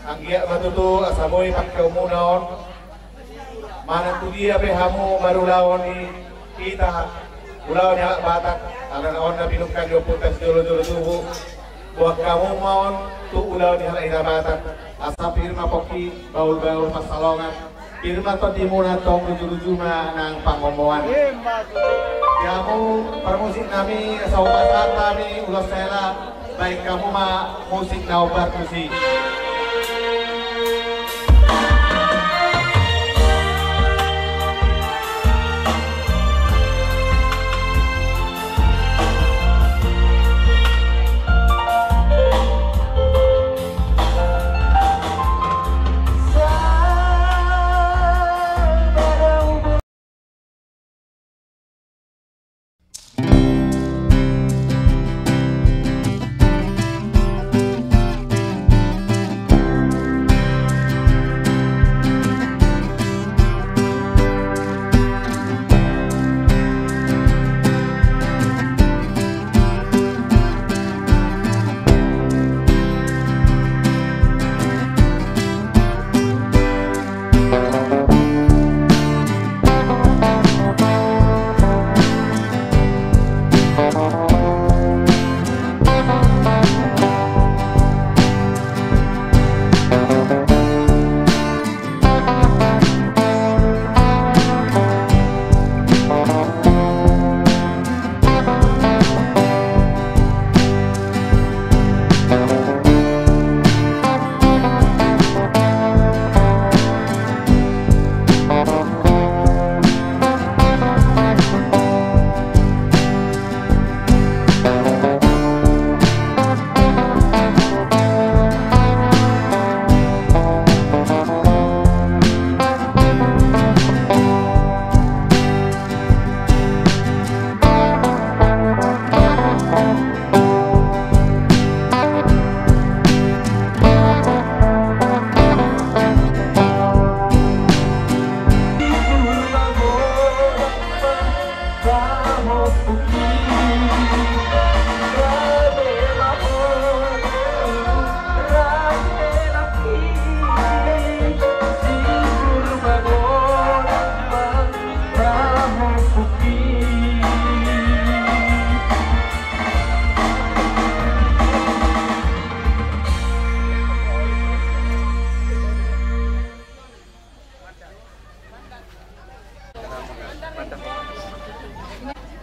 anggiat ma tutu asa boi pangkeonmuna on, manang tu dia pe hamu marulaon di hita, ulaon ni halak Batak, alana on na pinungka ni ompunta sijolojolo tubu, boan hamu ma on tu ulaon ni halak hita Batak, asa pir ma pongki, bahulbahul pansalongan, pir ma tondimuna tong, rujuruju ma nang pangomoan. Di hamu parmusik nami, asa hupasahat hami ulos hela, baen hamu ma musik na hombar tusi.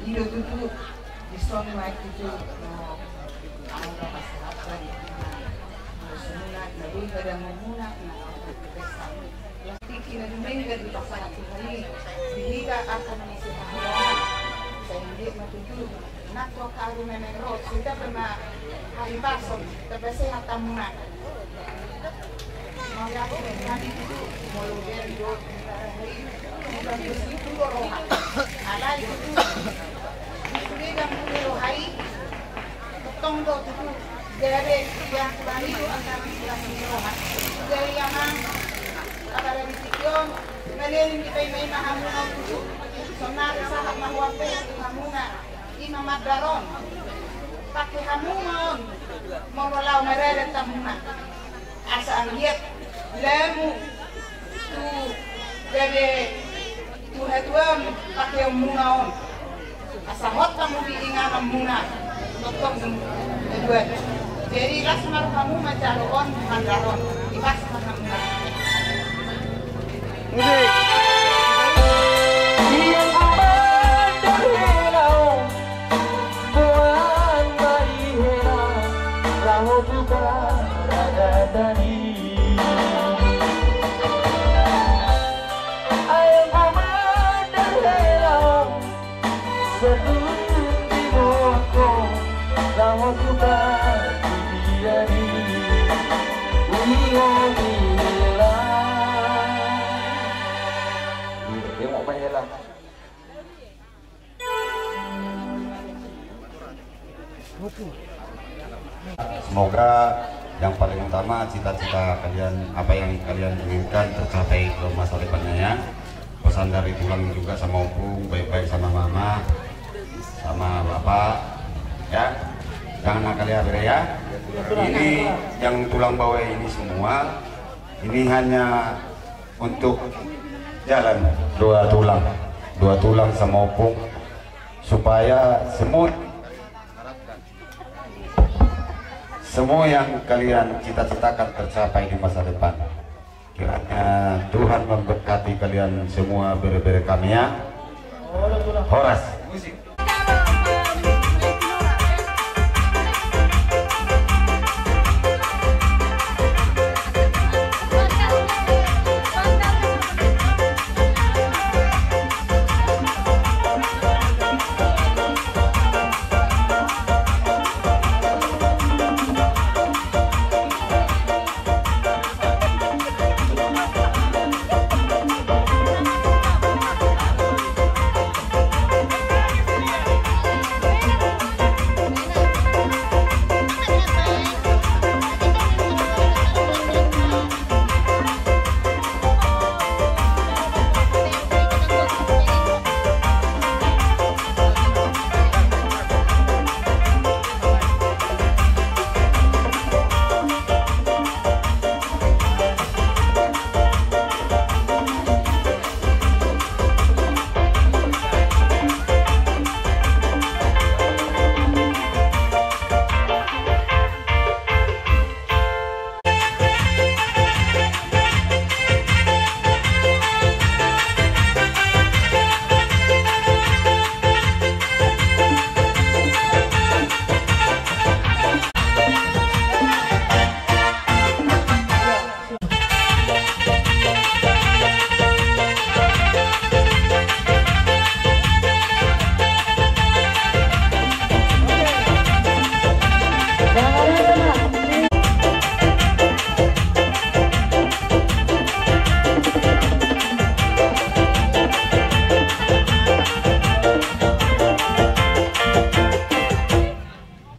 I do tutu, dison ma tutu, no, au na pasahat bani, na, na songon na, na boi padangonmuna, na, na, na, las tingki na dumenggan dipasahat Tuhan i, di hita angka na masihaholongan, sai anggiat ma tutu, nang tu angka ari na naeng ro, sai tamba ma haripason, tamba sehat hamuna. Mauliate ma hami tutu, molo bereng do, bukan besi tutu roha. Alai tutu, di sude damang ni roha i, tong do tutu, gabe, ia, bani do, angka bani roha. Gabe ia ma, apalagi di tingki on, maleling di paima-ima hamuna tutu, sonari sahat ma huampe, hamuna. Ima mandaron. Pake hamu ma on. Molo laho maradat hamuna. Asa anggiat lamu tu gabe tu hatuaon pakeonmuna on. Asa hot hamu di ingananmuna. Tongtong haduan. Jadi las ma rohamu manjalo on mandaron. Ipas ma hamuna. Musik. Ia ku mandar hela on, boan ma i hela, laho tu paradaton i. Ia ku mandar hela on, Saduhut di boanghon, laho tu partingkian i, ia ni hela. Ia, ia, ia, ia. Semoga yang paling utama cita-cita kalian, apa yang kalian inginkan tercapai ke masa depannya ya. Pesan dari tulang juga sama ompung, baik-baik sama mama, sama bapak, ya. Jangan nakal ya, Bre, ya. Ini yang tulang bawah ini semua, ini hanya untuk jalan dua tulang, dua tulang sama ompung, supaya semua Semua yang kalian cita-citakan tercapai di masa depan. Kiranya Tuhan memberkati kalian semua, bere-bere kami, ya. Horas.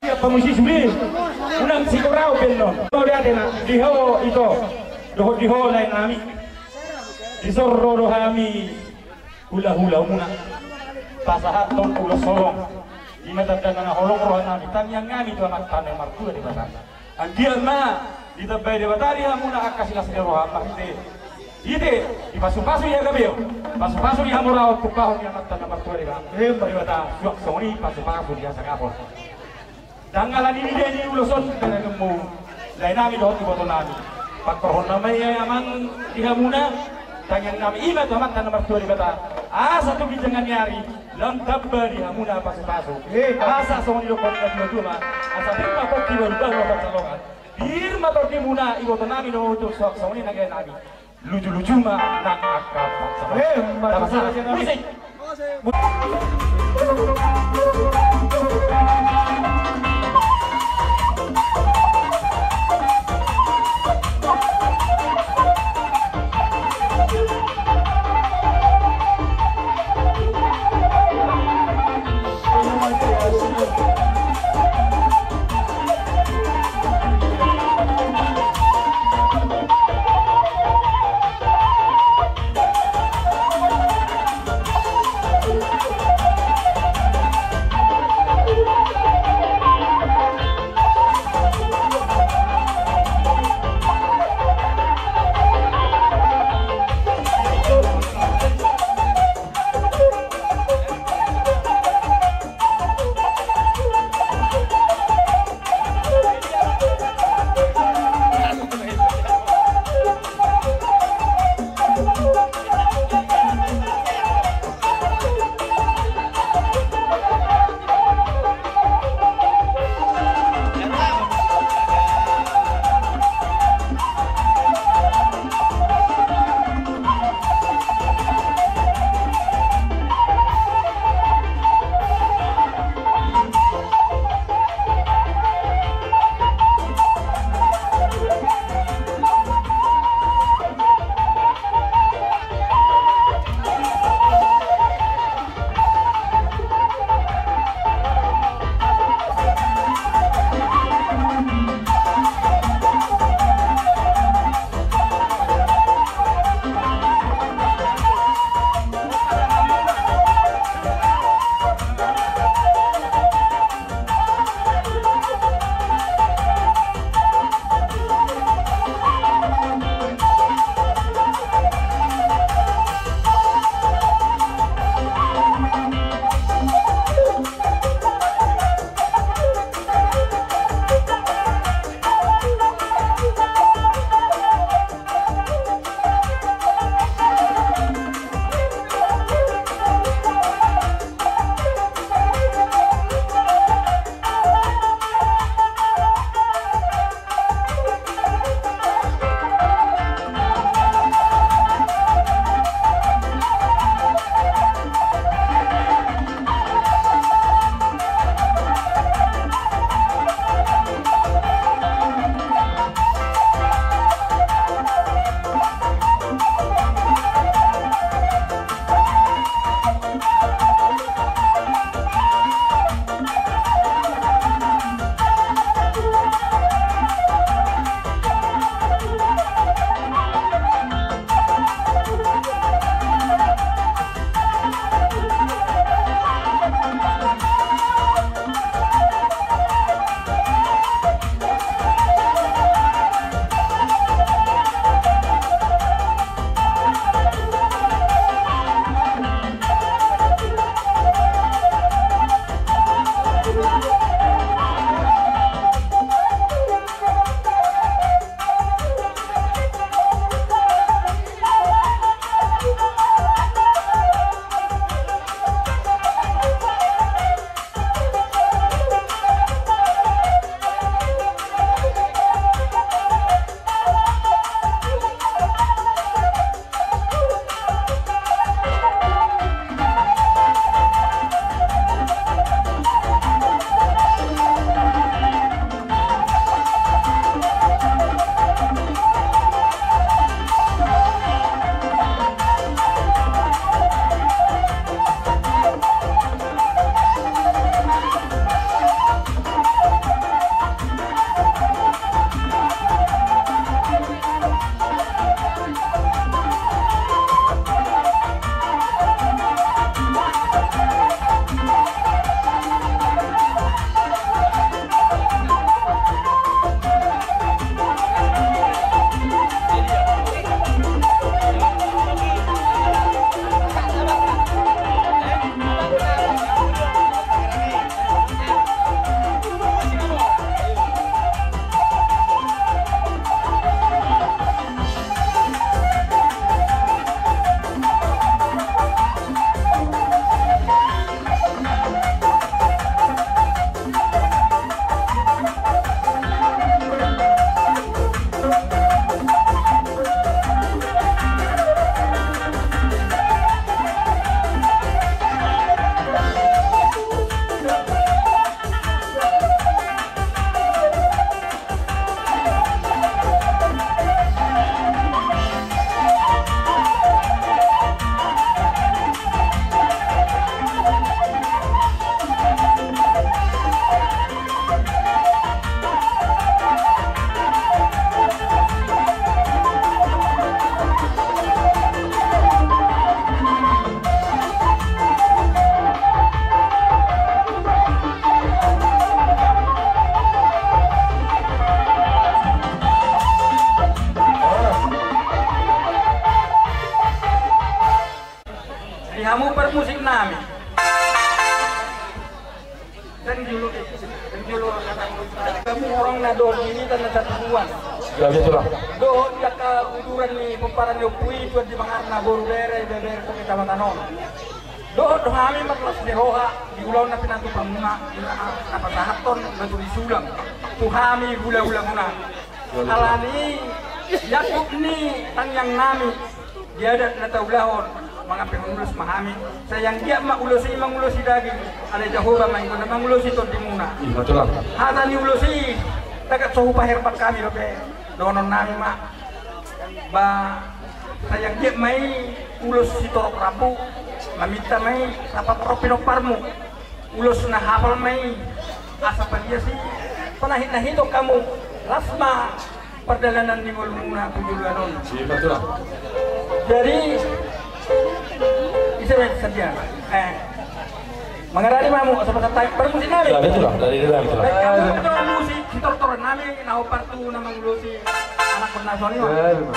Ia pamusi sude, unang sikorau benno. Mauliate ma di ho ito, dohot di ho lae nami. Dison ro do hami hula-hulamuna. Pasahathon ulos holong. Ima tanda na holong roha nami, tangiang nami tu Amanta na martua Debata. Anggiat ma ditambai Debata di hamuna angka silas ni roha, marhite, ite, dipasu-pasu di hagabeon, pasu-pasu di hamoraon, tumpahon di Amanta na martua Debata. Debata, suang songon i pasu-pasu di hasangapon. Ndang ala ni nida ni ulos on, dengganmu, lae nami dohot iboto nami. Pangkorhon nama i amang di hamuna, tangiang nami ima tu Amanta na martua Debata. Asa tu ginjang ni ari lam tamba di hamuna pasupasu. Eh, asa songon i dohonon ni natuatua ma, asa pir ma pongki baru baru pansalongan, pir ma tondimuna iboto nami do tu suang songon i nang nami. Luju-luju ma nang angka pansalongan. Eh, maju. Musik. Hamu parmusik nami. Dang jolo, dang jolo. Hamu orang na dohot diri tanda satu bulan. Ya, betul lah. Dohot jaka uduran ni pomparan ni ompu i, tuan di Mangarna, boru bere, beber, kecamatan on. Dohot do hami marlas ni roha di ulaon na pinatupa muna, na pasahathon batu ni sulang tu hami hulahula muna. Alani i, jangkup ni tangiang nami di adat na taulahon, mangampehon ulos ma hami. Sai anggiat ma ulos i mangulosi daging, alai Jahowa ma ingkon na mangulosi tondi muna. Hata ni ulos i, tagat so hupaherbang hami dope, dohonon nami ma. Ba, sai anggiat ma i ulos sitorop rambu, maminta ma i rap dohot pinomparmu. Ulos na hapal ma i, asa palias i, panahit na hitop hamu, las ma pardalanan ni ngolumuna tu joloan on. Jadi, ise ma sadia. Eh, mangaradi ma hamu, asa pasahat parmusik nami. Baik, hamu parmusik sitortoran nami, na hombar tu na mangulosi anakna songon i ma.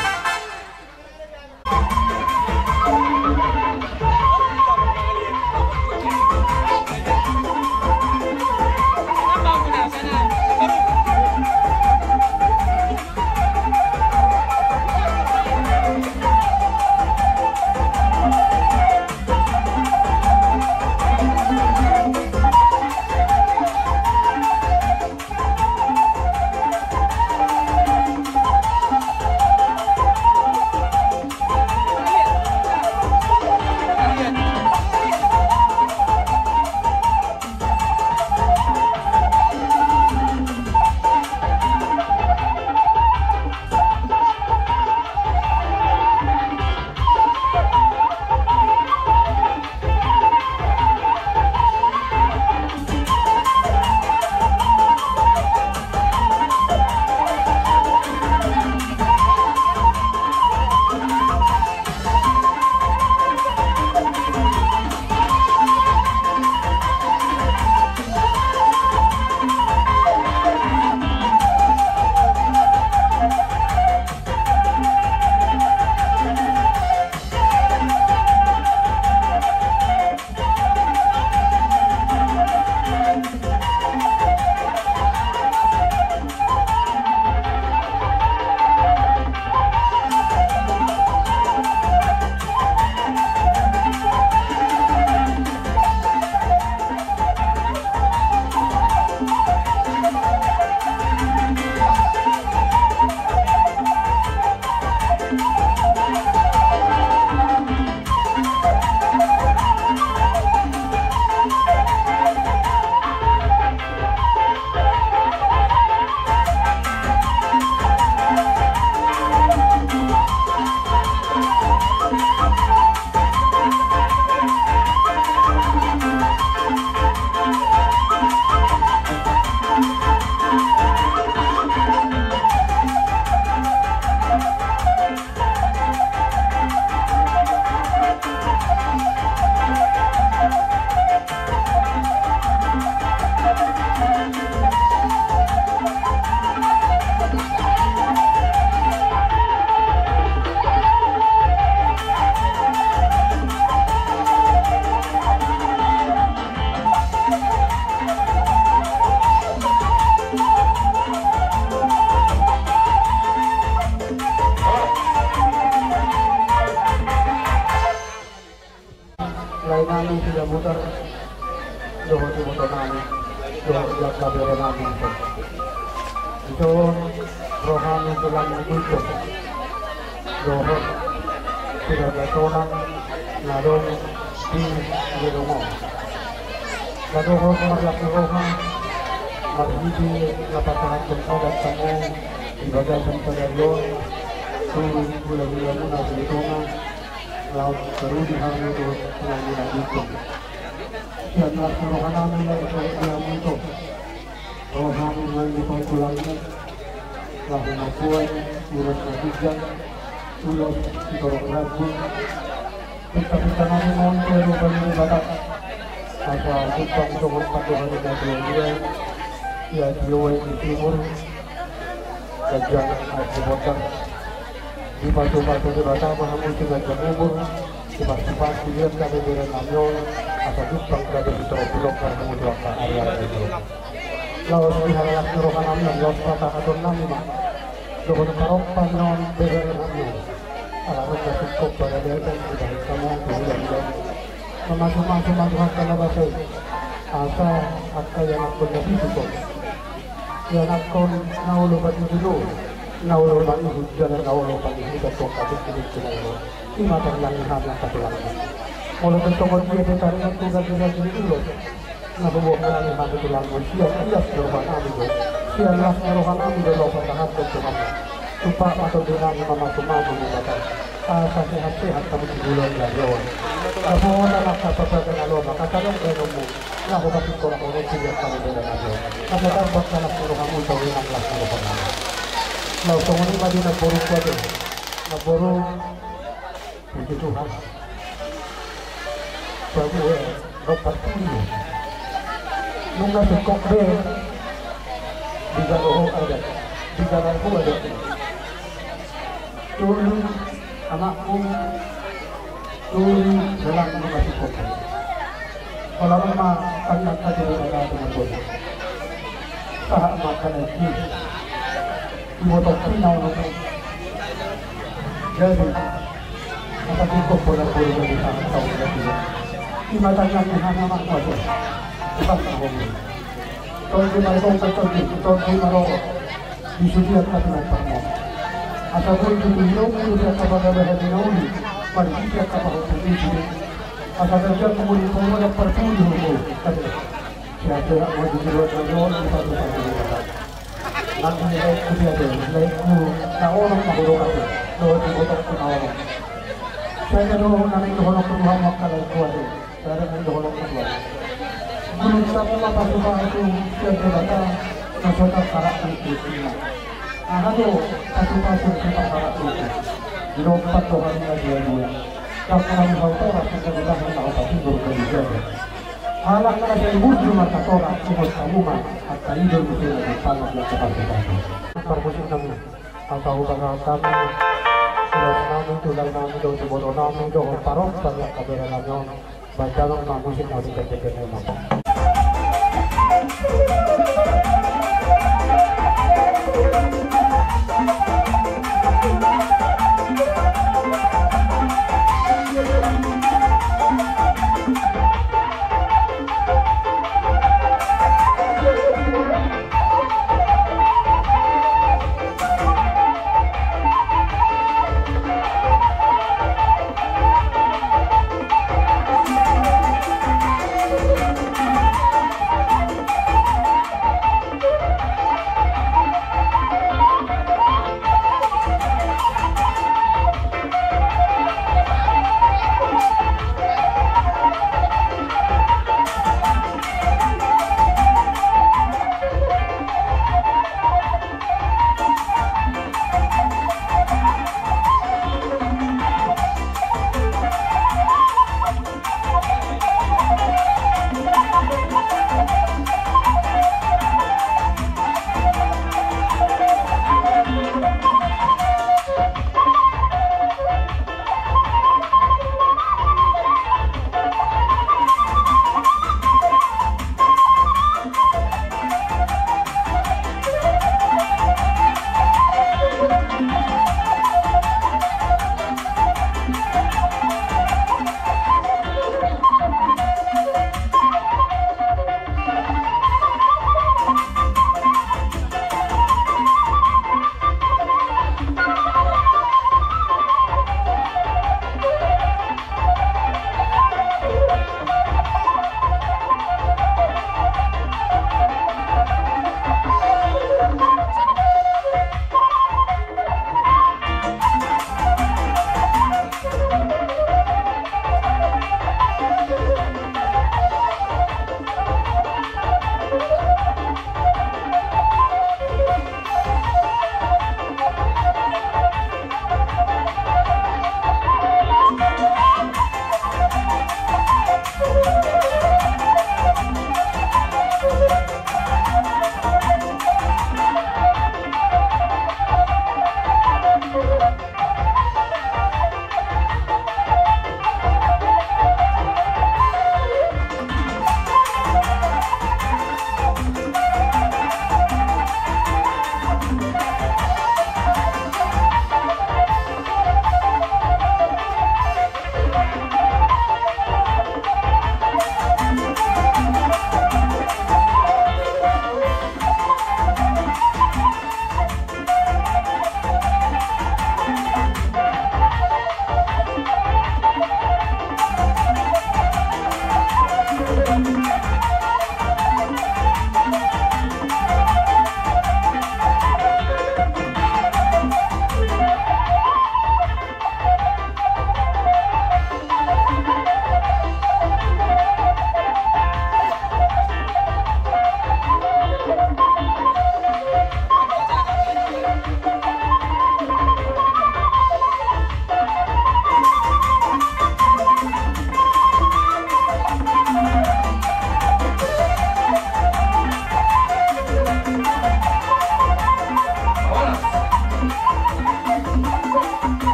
Lae nami Sidabutar, dohot iboto nami, dohot angka bere nami. Ito roha ni tulang ni Buntong, dohot Sidabutar na adong di gedong on. Na dohot marlas ni roha, marhite na pasahathon adat tano di bagasan sadari on, tu hulahula muna di tonga, laos tarudi hami tu hulahula Buntong. Sian las ni roha nami laos tu hulahula Buntong. Roha nami laos tu tulangmu. Laho mamboan ulos na ginjang, ulos sitorop rambu. Pinta-pinta nami ma on tu adopan ni Debata. Asa jumpang songon pandohan ni natuatua. Ia di oe di timur. Ganjang aek di bondar. Dipasupasu Debata ma hamu tu ganjang umur. Sipas-sipas, sian gabe bere nami on, asa jumpang gabe sitorop-torop parmudua ka ari-ari itu. Laos di halalas ni roha nami on, laos patahaton nami ma dohot parompa ni on bere nami on. Ala ro na singkop pada datang di balik kamu tu ulang-ulang. Mamasu-masu ma Tuhan, karena bahasa i. Asa angka ianakkon na pitu on, ianakkon na olo patuduhon, na olo mangihut jala na olo pangihuton tu angka tingki-tingki na olo. I ma tangiang ni hami angka tulang. Molo tongon dia pe taringot tu gabe-gabe ni ulos na huboan hami tu tulang, sian las ni roha nami do, sian las ni roha nami do laho patahaton tu hamu. Tumpak ma tondi nami, mamasu-masu ma Debata, asa sehat-sehat hamu di bulan na ro on. Dapotan angka parbagason na lomo, asa adong baenonmu na hupasingkola on tu dia, angka bere nami on. Asa tamba las ni rohamu, tau inang, las ni roha nami. Laos songon i ma di namboru ku ate. Namboru, puji Tuhan. Baru, eh, nomor tujuh. Nunga singkop be di jalo ho adat, di jalo ho adat. Tolu anakku, tolu dalan, nunga singkop be. Pola ma tangiang hami tu Debata, tu namboru. Sahat ma angka na i, diboto hinaholongan. Jadi, asa singkop be namboru, jadi sahat tau jadi. I ma tangiang ni hami, anak kuasa. Bukan namboru. Tondi ma rorobot, tondi, tondi ma rorobot. Di sude angka pinompar on. Asa boi tutu hinommu di angka panggabean ni na uli, marhite angka pahompu ni sude. Asa gabe muli panggabean parpudi ho, ate. Sian anak ma di jolo na jolo, di padu-padu ni Debata. Nang di laengku, sian anak, laengku na onom ma hudok ate, dohot ibotongku na onom. Sian do na naeng dohononku tu hamu angka laengku ate. Sada na dohononku tu hamu. Gulungkon ma pasu-pasu sian Debata, na so tarharap ni tutu. Aha do pasu-pasu na so tarharap ni tutu? Dilompan do hami na dua-dua. Dang hami hau toras, singkat di bahan na opat timbur kali jaga. Halak na sai burju markatoras, ingot hamu ma, angka idol muse na dipangan di angka pasu-pasu. Parmusik nami, asa hupasahat hami ulos nami, tulang nami, dohot iboto nami, dohot parompa ni angka bere nami on. Baen damang ma musik na hujekjek ni mata.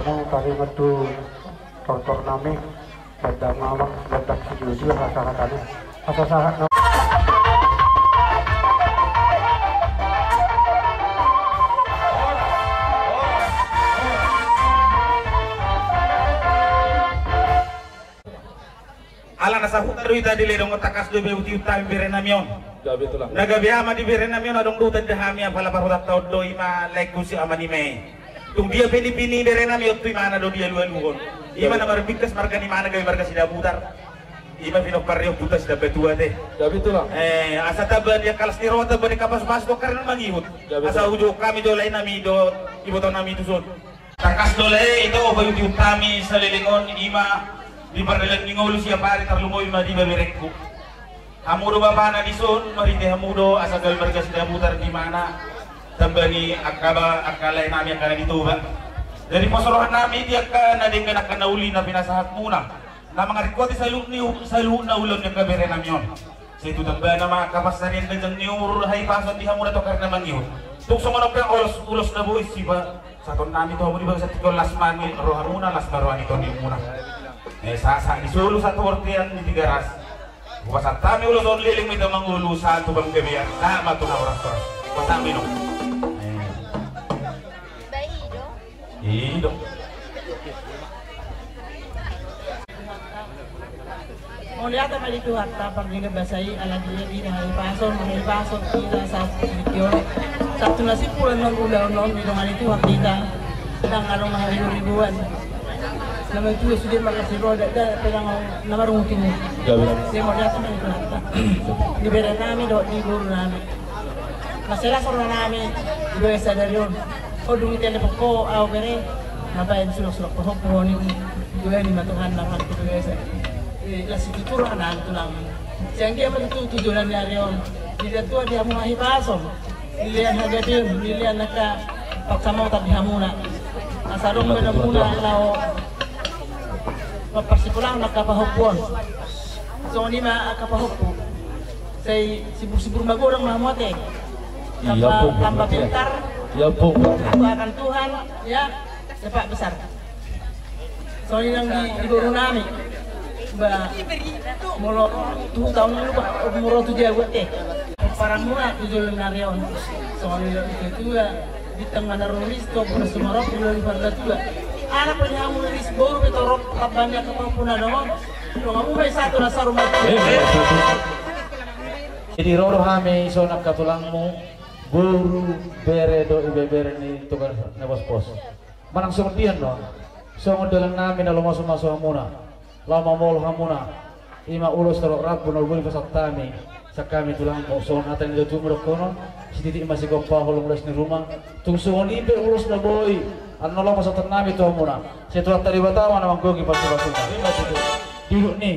Taringot tu tortor nami, baen damang, baen damang sijujur, asa hatana, asa sahat na. Ala na sahuta do hita dilehon, tangkas do be utiuttami bere nami on. Gabe tulang. Na gabe ama di bere nami on adong do tanda hami, apala parhutanta on do, ima laengku si ama ni ma i. Tung dia pe ni pini bere nami on tu imana do dialualuhon. Ima na marbingkas marga ni imana gabe marga Sidabutar. Ima pinompar ni ompunta Sidambatua te. Gabe tulang. Eh, asa tamba ni angka las ni roha, tamba ni angka pasupasu do angka ari na mangihut. Gabe tulang. Asa uju hami do lae nami do iboto nami tuson. Tangkas do lae, ito, baen utiuttami saleleng on, ima di pardalan ni ngolu siap ari, tarlumobi ma di baberengku. Hamu do bapana dison, marhite hamu do asa gabe marga Sidabutar di imana, tamba ni angka ba-, angka lae nami angka na di Toba. Jadi pos roha nami di angka na denggan, angka na uli na pinasahatmuna, na mangaringkoti saluhut ni u-, saluhutna ulaon ni angka bere nami on. Sai tu tambana ma angka pansarian ganjang ni umur, hahipason di hamuna tu angka ari na mangihut. Tung songon on pe ulos, ulos na boi sipa-, sahatonnami tu hamu di bagasan tingki on, las ma ni rohamuna, las ma roha ni tondimuna. Eh, sa-, sa-, di solu sahat tu bortean di Tigaras. Hupasahat hami ulos on, leleng ma hita mangolu, sahat tu panggabean, sahat ma tu na horas-horas. Hupasahat ma i, no. Eh. I do. Mauliate ma di Tuhanta pardenggan basa i, ala dia di na hahipason, hahipason hita sahat tu tingki on. Sahat tu na simpul annon ulaon on, didongani Tuhan hita. Ndang adong na haribu-ribuan. Na matua sude marlas ni roha, da, da, pe ndang na marungutungut. Gabe. Jadi mauliate ma di Tuhanta. Di bere nami dohot di boru nami. Mansai las roha nami di bagasan sadari on. Ho dung ditelepon ho au bere, na baen surak-surak pahompu ho ninna. Dibaen ma Tuhan na mangkubegesa. Eh, las situtu roha nami tulang. Sian dia ma tutu tujuan ni ari on. Di dia tua dia hamu hahipason. Nilaian hagabeon, nilaian angka pansamotan di hamuna. Asa adong baenonmuna laho mamparsikolahon angka pahompu on. Songon i ma angka pahompu. Sai sibur-sibur magodang ma hamu ate. Iya, tambah, Pung, tambah pintar. Iya, Pung. Tambah akan Tuhan, ya, sepak besar. Songon i nang di, di boru nami. Ba, molo tu taon na lupa, molo tu jago ate. Parang muna tu jolo nari on. Songon i nang di tua. Bintang mana roris to, puna sumarok, puna di parda tua. Anak pe ni hamu ris boru pe torop, tabbani angka pahompu na dongan. Dongan mu pe satu na saru mati. Jadi ro do hami songon angka tulangmu, boru, bere dohot ibebere ni Toga Napospos. Manang songon dia annon, songon dalan nami na laho mamasu-masu hamuna, laho mamoloi hamuna, ima ulos dohot rambu na boi pasahat hami, sian hami tulangmu, songon hata ni datumu dohonon, sititik ma sigompa, holong las ni ruma, tung songon i pe ulos na boi annon laho pasahaton nami tu hamuna. Sai Tuhanta Debata ma na manggohi pasu-pasuna. Duduk ni.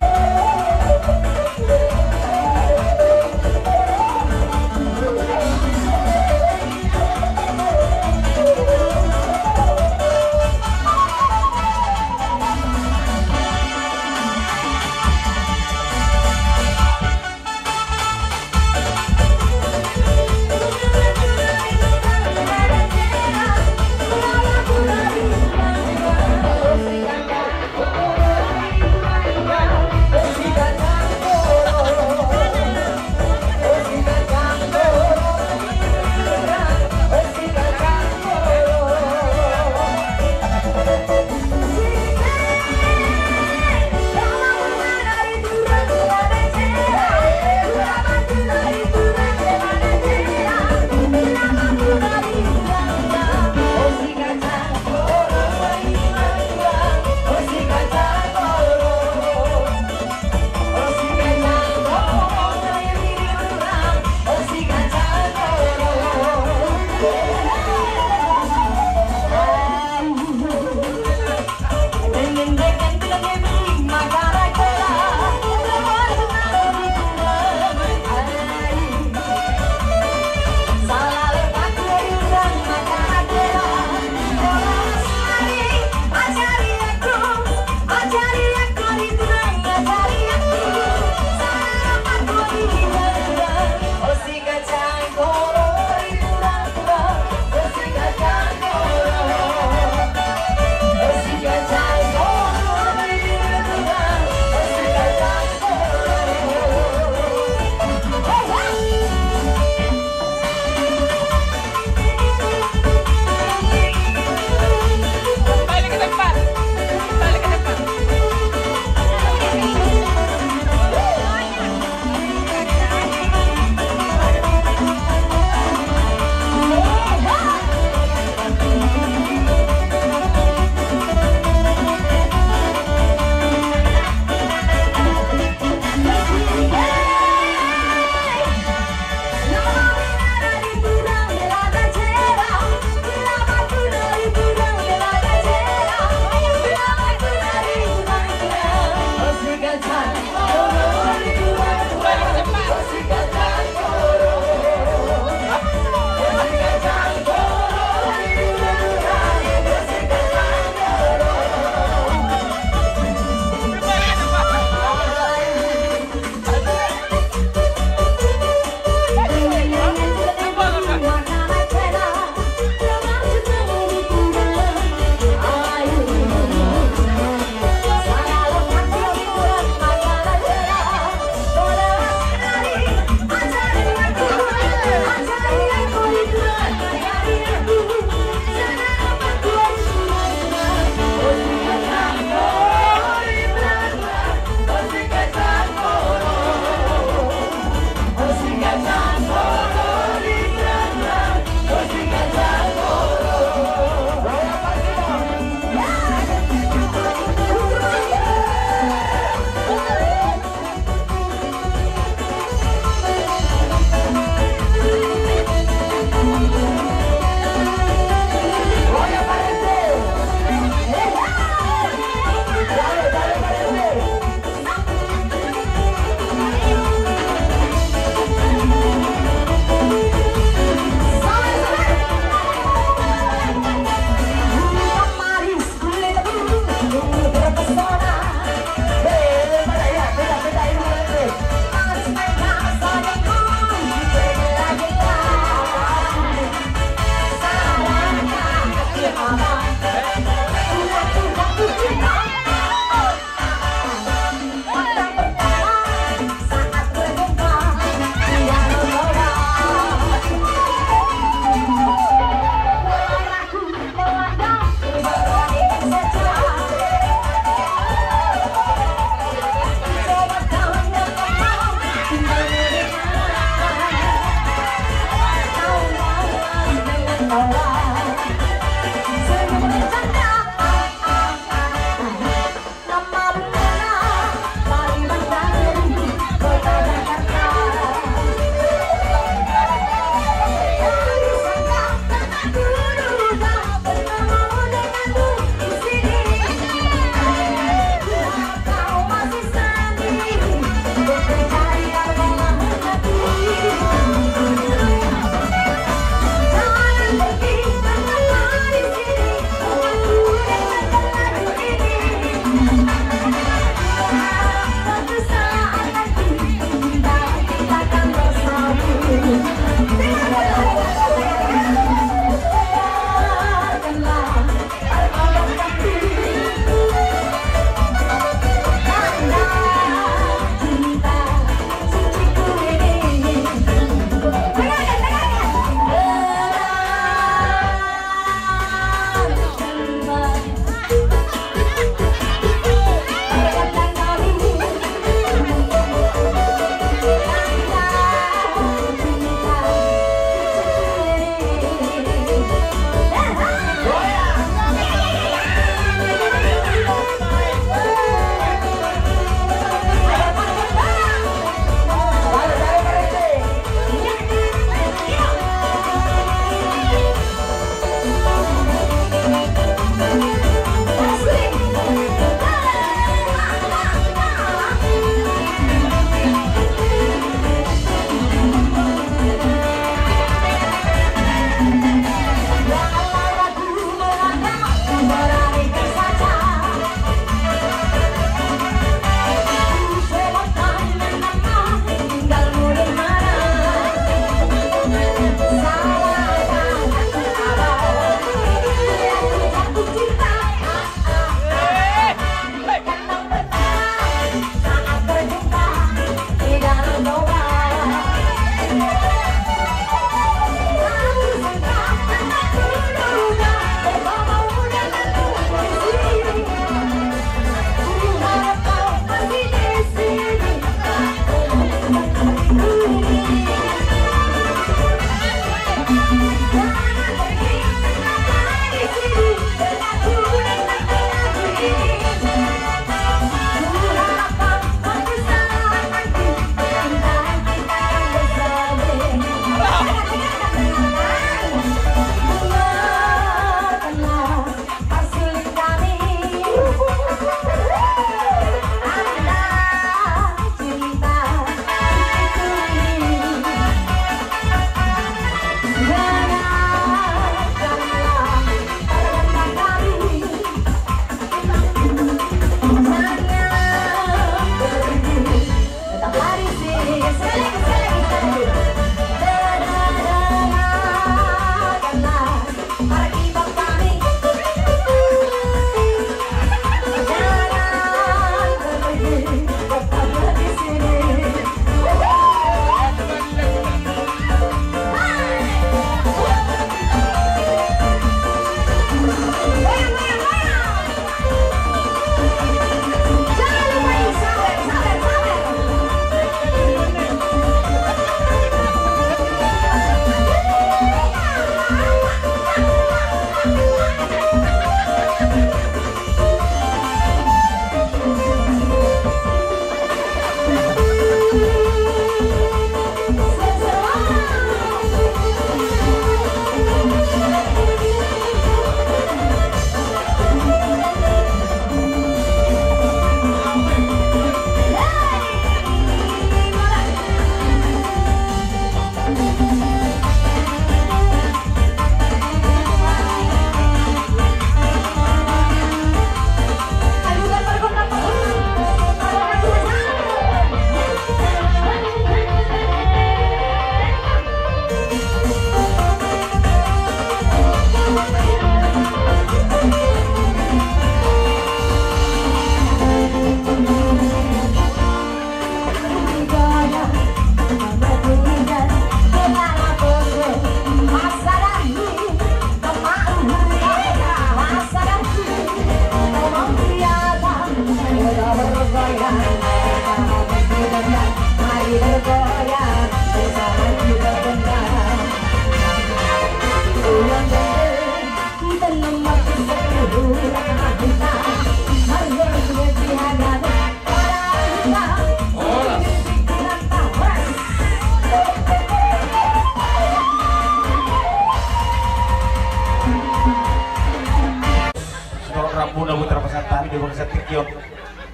Hami di bagasan tingki on.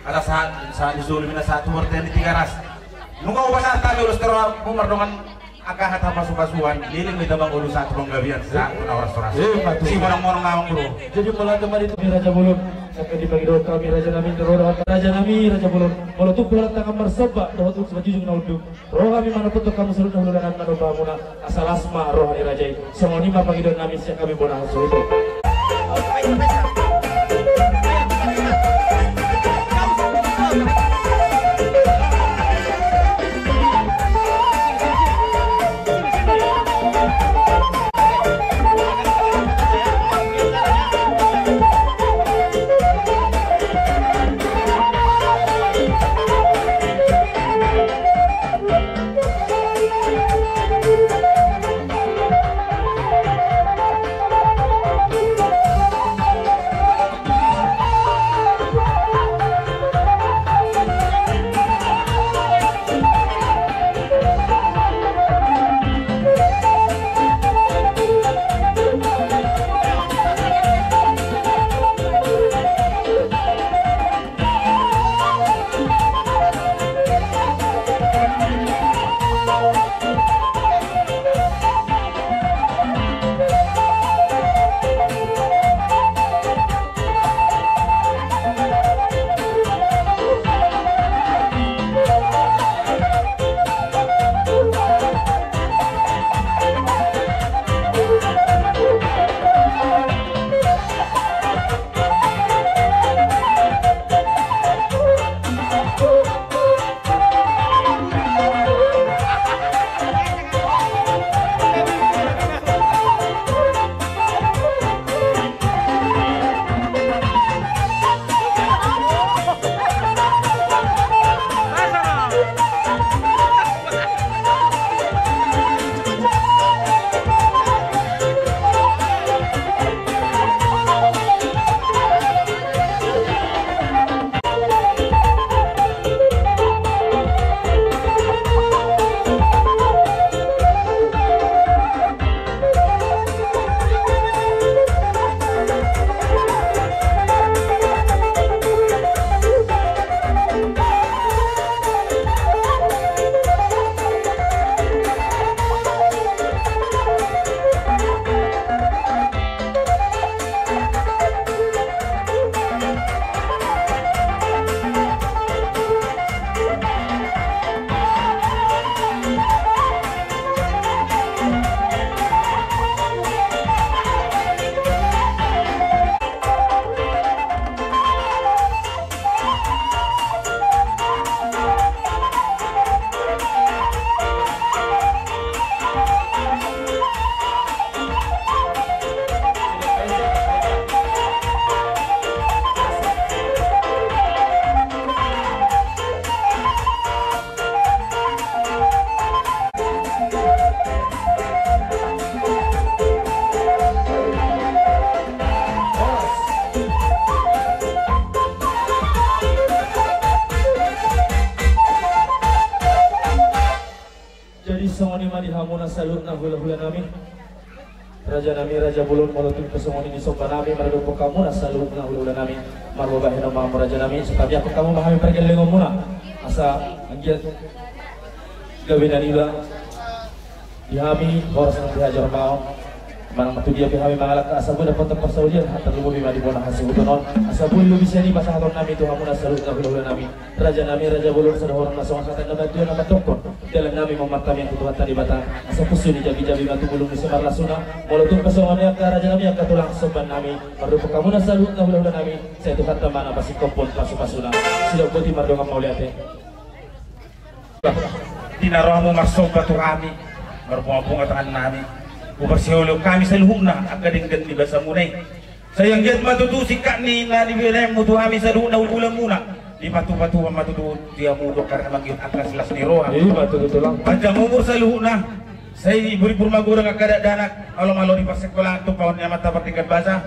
Asa sahat, sahat ni solu mina sahat tu bortean ni Tigaras. Nunga hupasahat hami ulos tu rohamu mardongan angka hata pasupasuan, leleng ma hita mangolu sahat tu panggabean, sahat tu na horas-horas. Ima tutu. Simonang-monang ma amang boru. Jadi molo tung ma di tu Raja Bolon, angka dipangido hami raja nami, raja nami Raja Bolon. Molo tung holan tangan marsomba dohot ulos manjujung na unduk. Ro hami manopothon hamu saluhutna hulahula nami manomba hamuna, asa las ma roha ni raja i. Songon i ma pangidoan nami sian hami bona hasuhuton. Jadi songon i ma di hamuna saluhutna hulahula nami. Raja nami, Raja Bolon, molo tung pe songon i di somba nami, maradophon hamuna saluhutna hulahula nami. Marboa bahenon ma hamu raja nami, so tamiangkon hamu ma hami pargellengonmuna. Asa anggiat gabe na niula di hami horas nang di hajor ma on. Manang tu dia pe hami mangalangka asa boi dapotan parsaulian, tarlumobi ma di bona hasuhuton on. Asa boi lobi sian i pasahaton nami tu hamuna saluhutna hulahula nami. Raja nami, Raja Bolon, sada horong na songon hata ni natuatua na mandokkon: Dalan nami ma martamiang tu Tuhanta Debata, asa punsu ni jamijami ma tu bulung ni simarlasuna. Molo tung pe songon i angka raja nami, angka tulang somba nami, maradophon hamuna saluhutna hulahula nami, sai Tuhanta ma na pasingkophon pasupasuna. Sidok boti mardongan mauliate. Di na ro hamu marsomba tu hami, marbungabunga tangan nami, huparsiholihon hami saluhutna angka denggan ni basamuna i. Sai anggiat ma tutu singkat ni na nibinaenmu tu hami saluhutna hulahulamuna, dipatupatupa ma tutu di hamu dokkar na mangihut angka silas ni roha. Ima tutu, Tulang. Panjang umur saluhutna. Sai buribur magodang angka dakdanak, alomalo di parsingkolaan, tumpahon ni amanta pardenggan basa.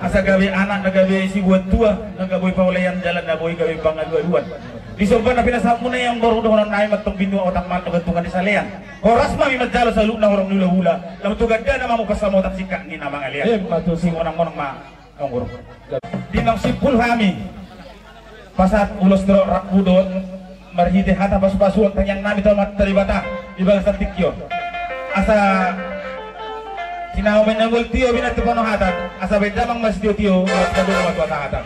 Asa gabe anak na gabe sibuat tua, na gabe boi paulaian, dalan na boi gabe pangalualuan. Di somba na pinasahatmuna i, amang boru, dohonon nami mantong binua otak ma tu gantungan ni salean. Horas ma hami manjalo saluhutna horong ni hulahula, laho tu gandana ma hamu pansamotan singkat ni na mangalean. Ima tutu. Simonang-monang ma, amang boru. Di naung simpul hami pasahat ulos ni roha rambu dohot marhite hata pasu-pasuon tangiang nami tu Amanta Debata di bagasan tingki on. Asa sinaomen na mangol tio, binantu panohatan, asa baen damang ma sitio-tio, laos maduma ma tu hata-hata.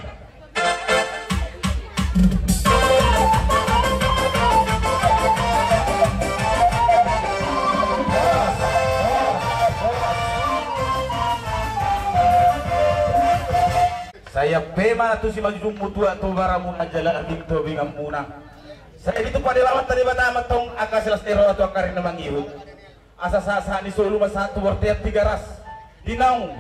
Sai ampe ma tu simanjujungmu tuak tu baramuna jala ambing tu ambinganmuna. Sai ditupa ni Amanta Debata ma antong angka silas ni roha tu angka ari na mangihut. Asa sahat-sahat ni solu ma sahat tu bortean Tigaras. Di naung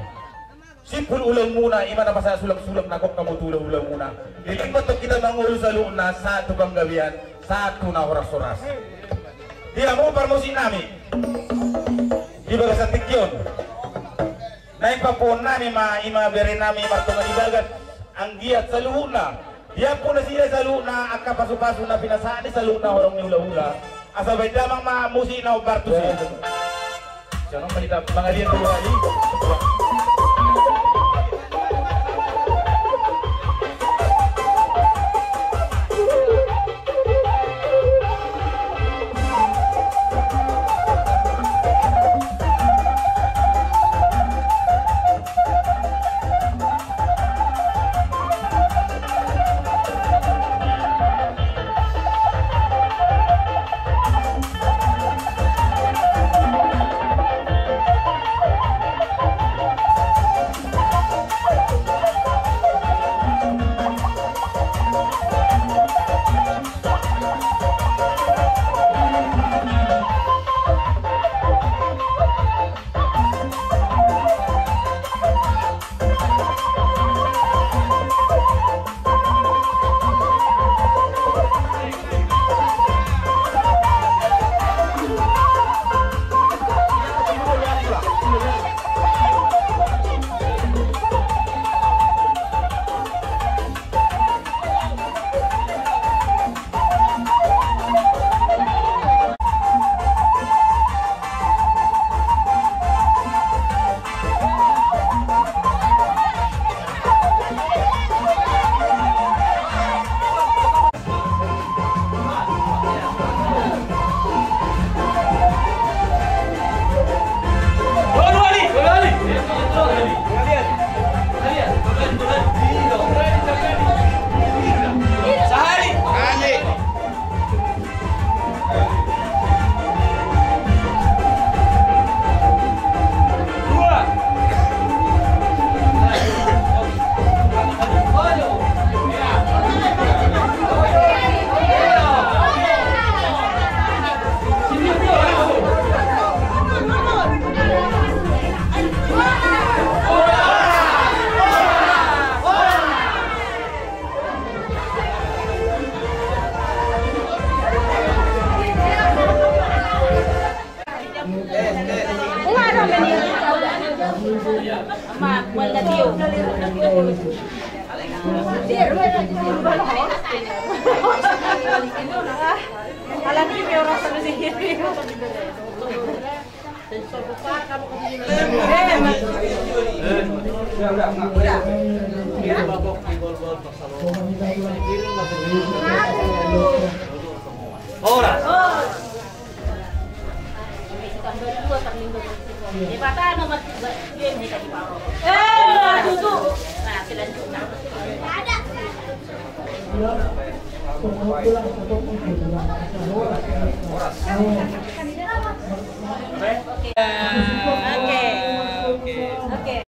simpul ulaonmuna, i ma na pasahat sulang-sulang na gok hamu tu ulaonmuna. Dilehon ma antong hita mangolu saluhutna sahat tu panggabean, sahat tu na horas-horas. Di hamu parmusik nami di bagasan tingki on. Naeng papuon nami ma, i ma bere nami Martonga di Bagan, anggiat saluhutna diampun nasida saluhutna angka pasu-pasu na pinasahat ni saluhutna horong ni hula-hula. Asa baen damang ma musik na hombar tusi. Songon ma hita mangaliat tu hali. Horas.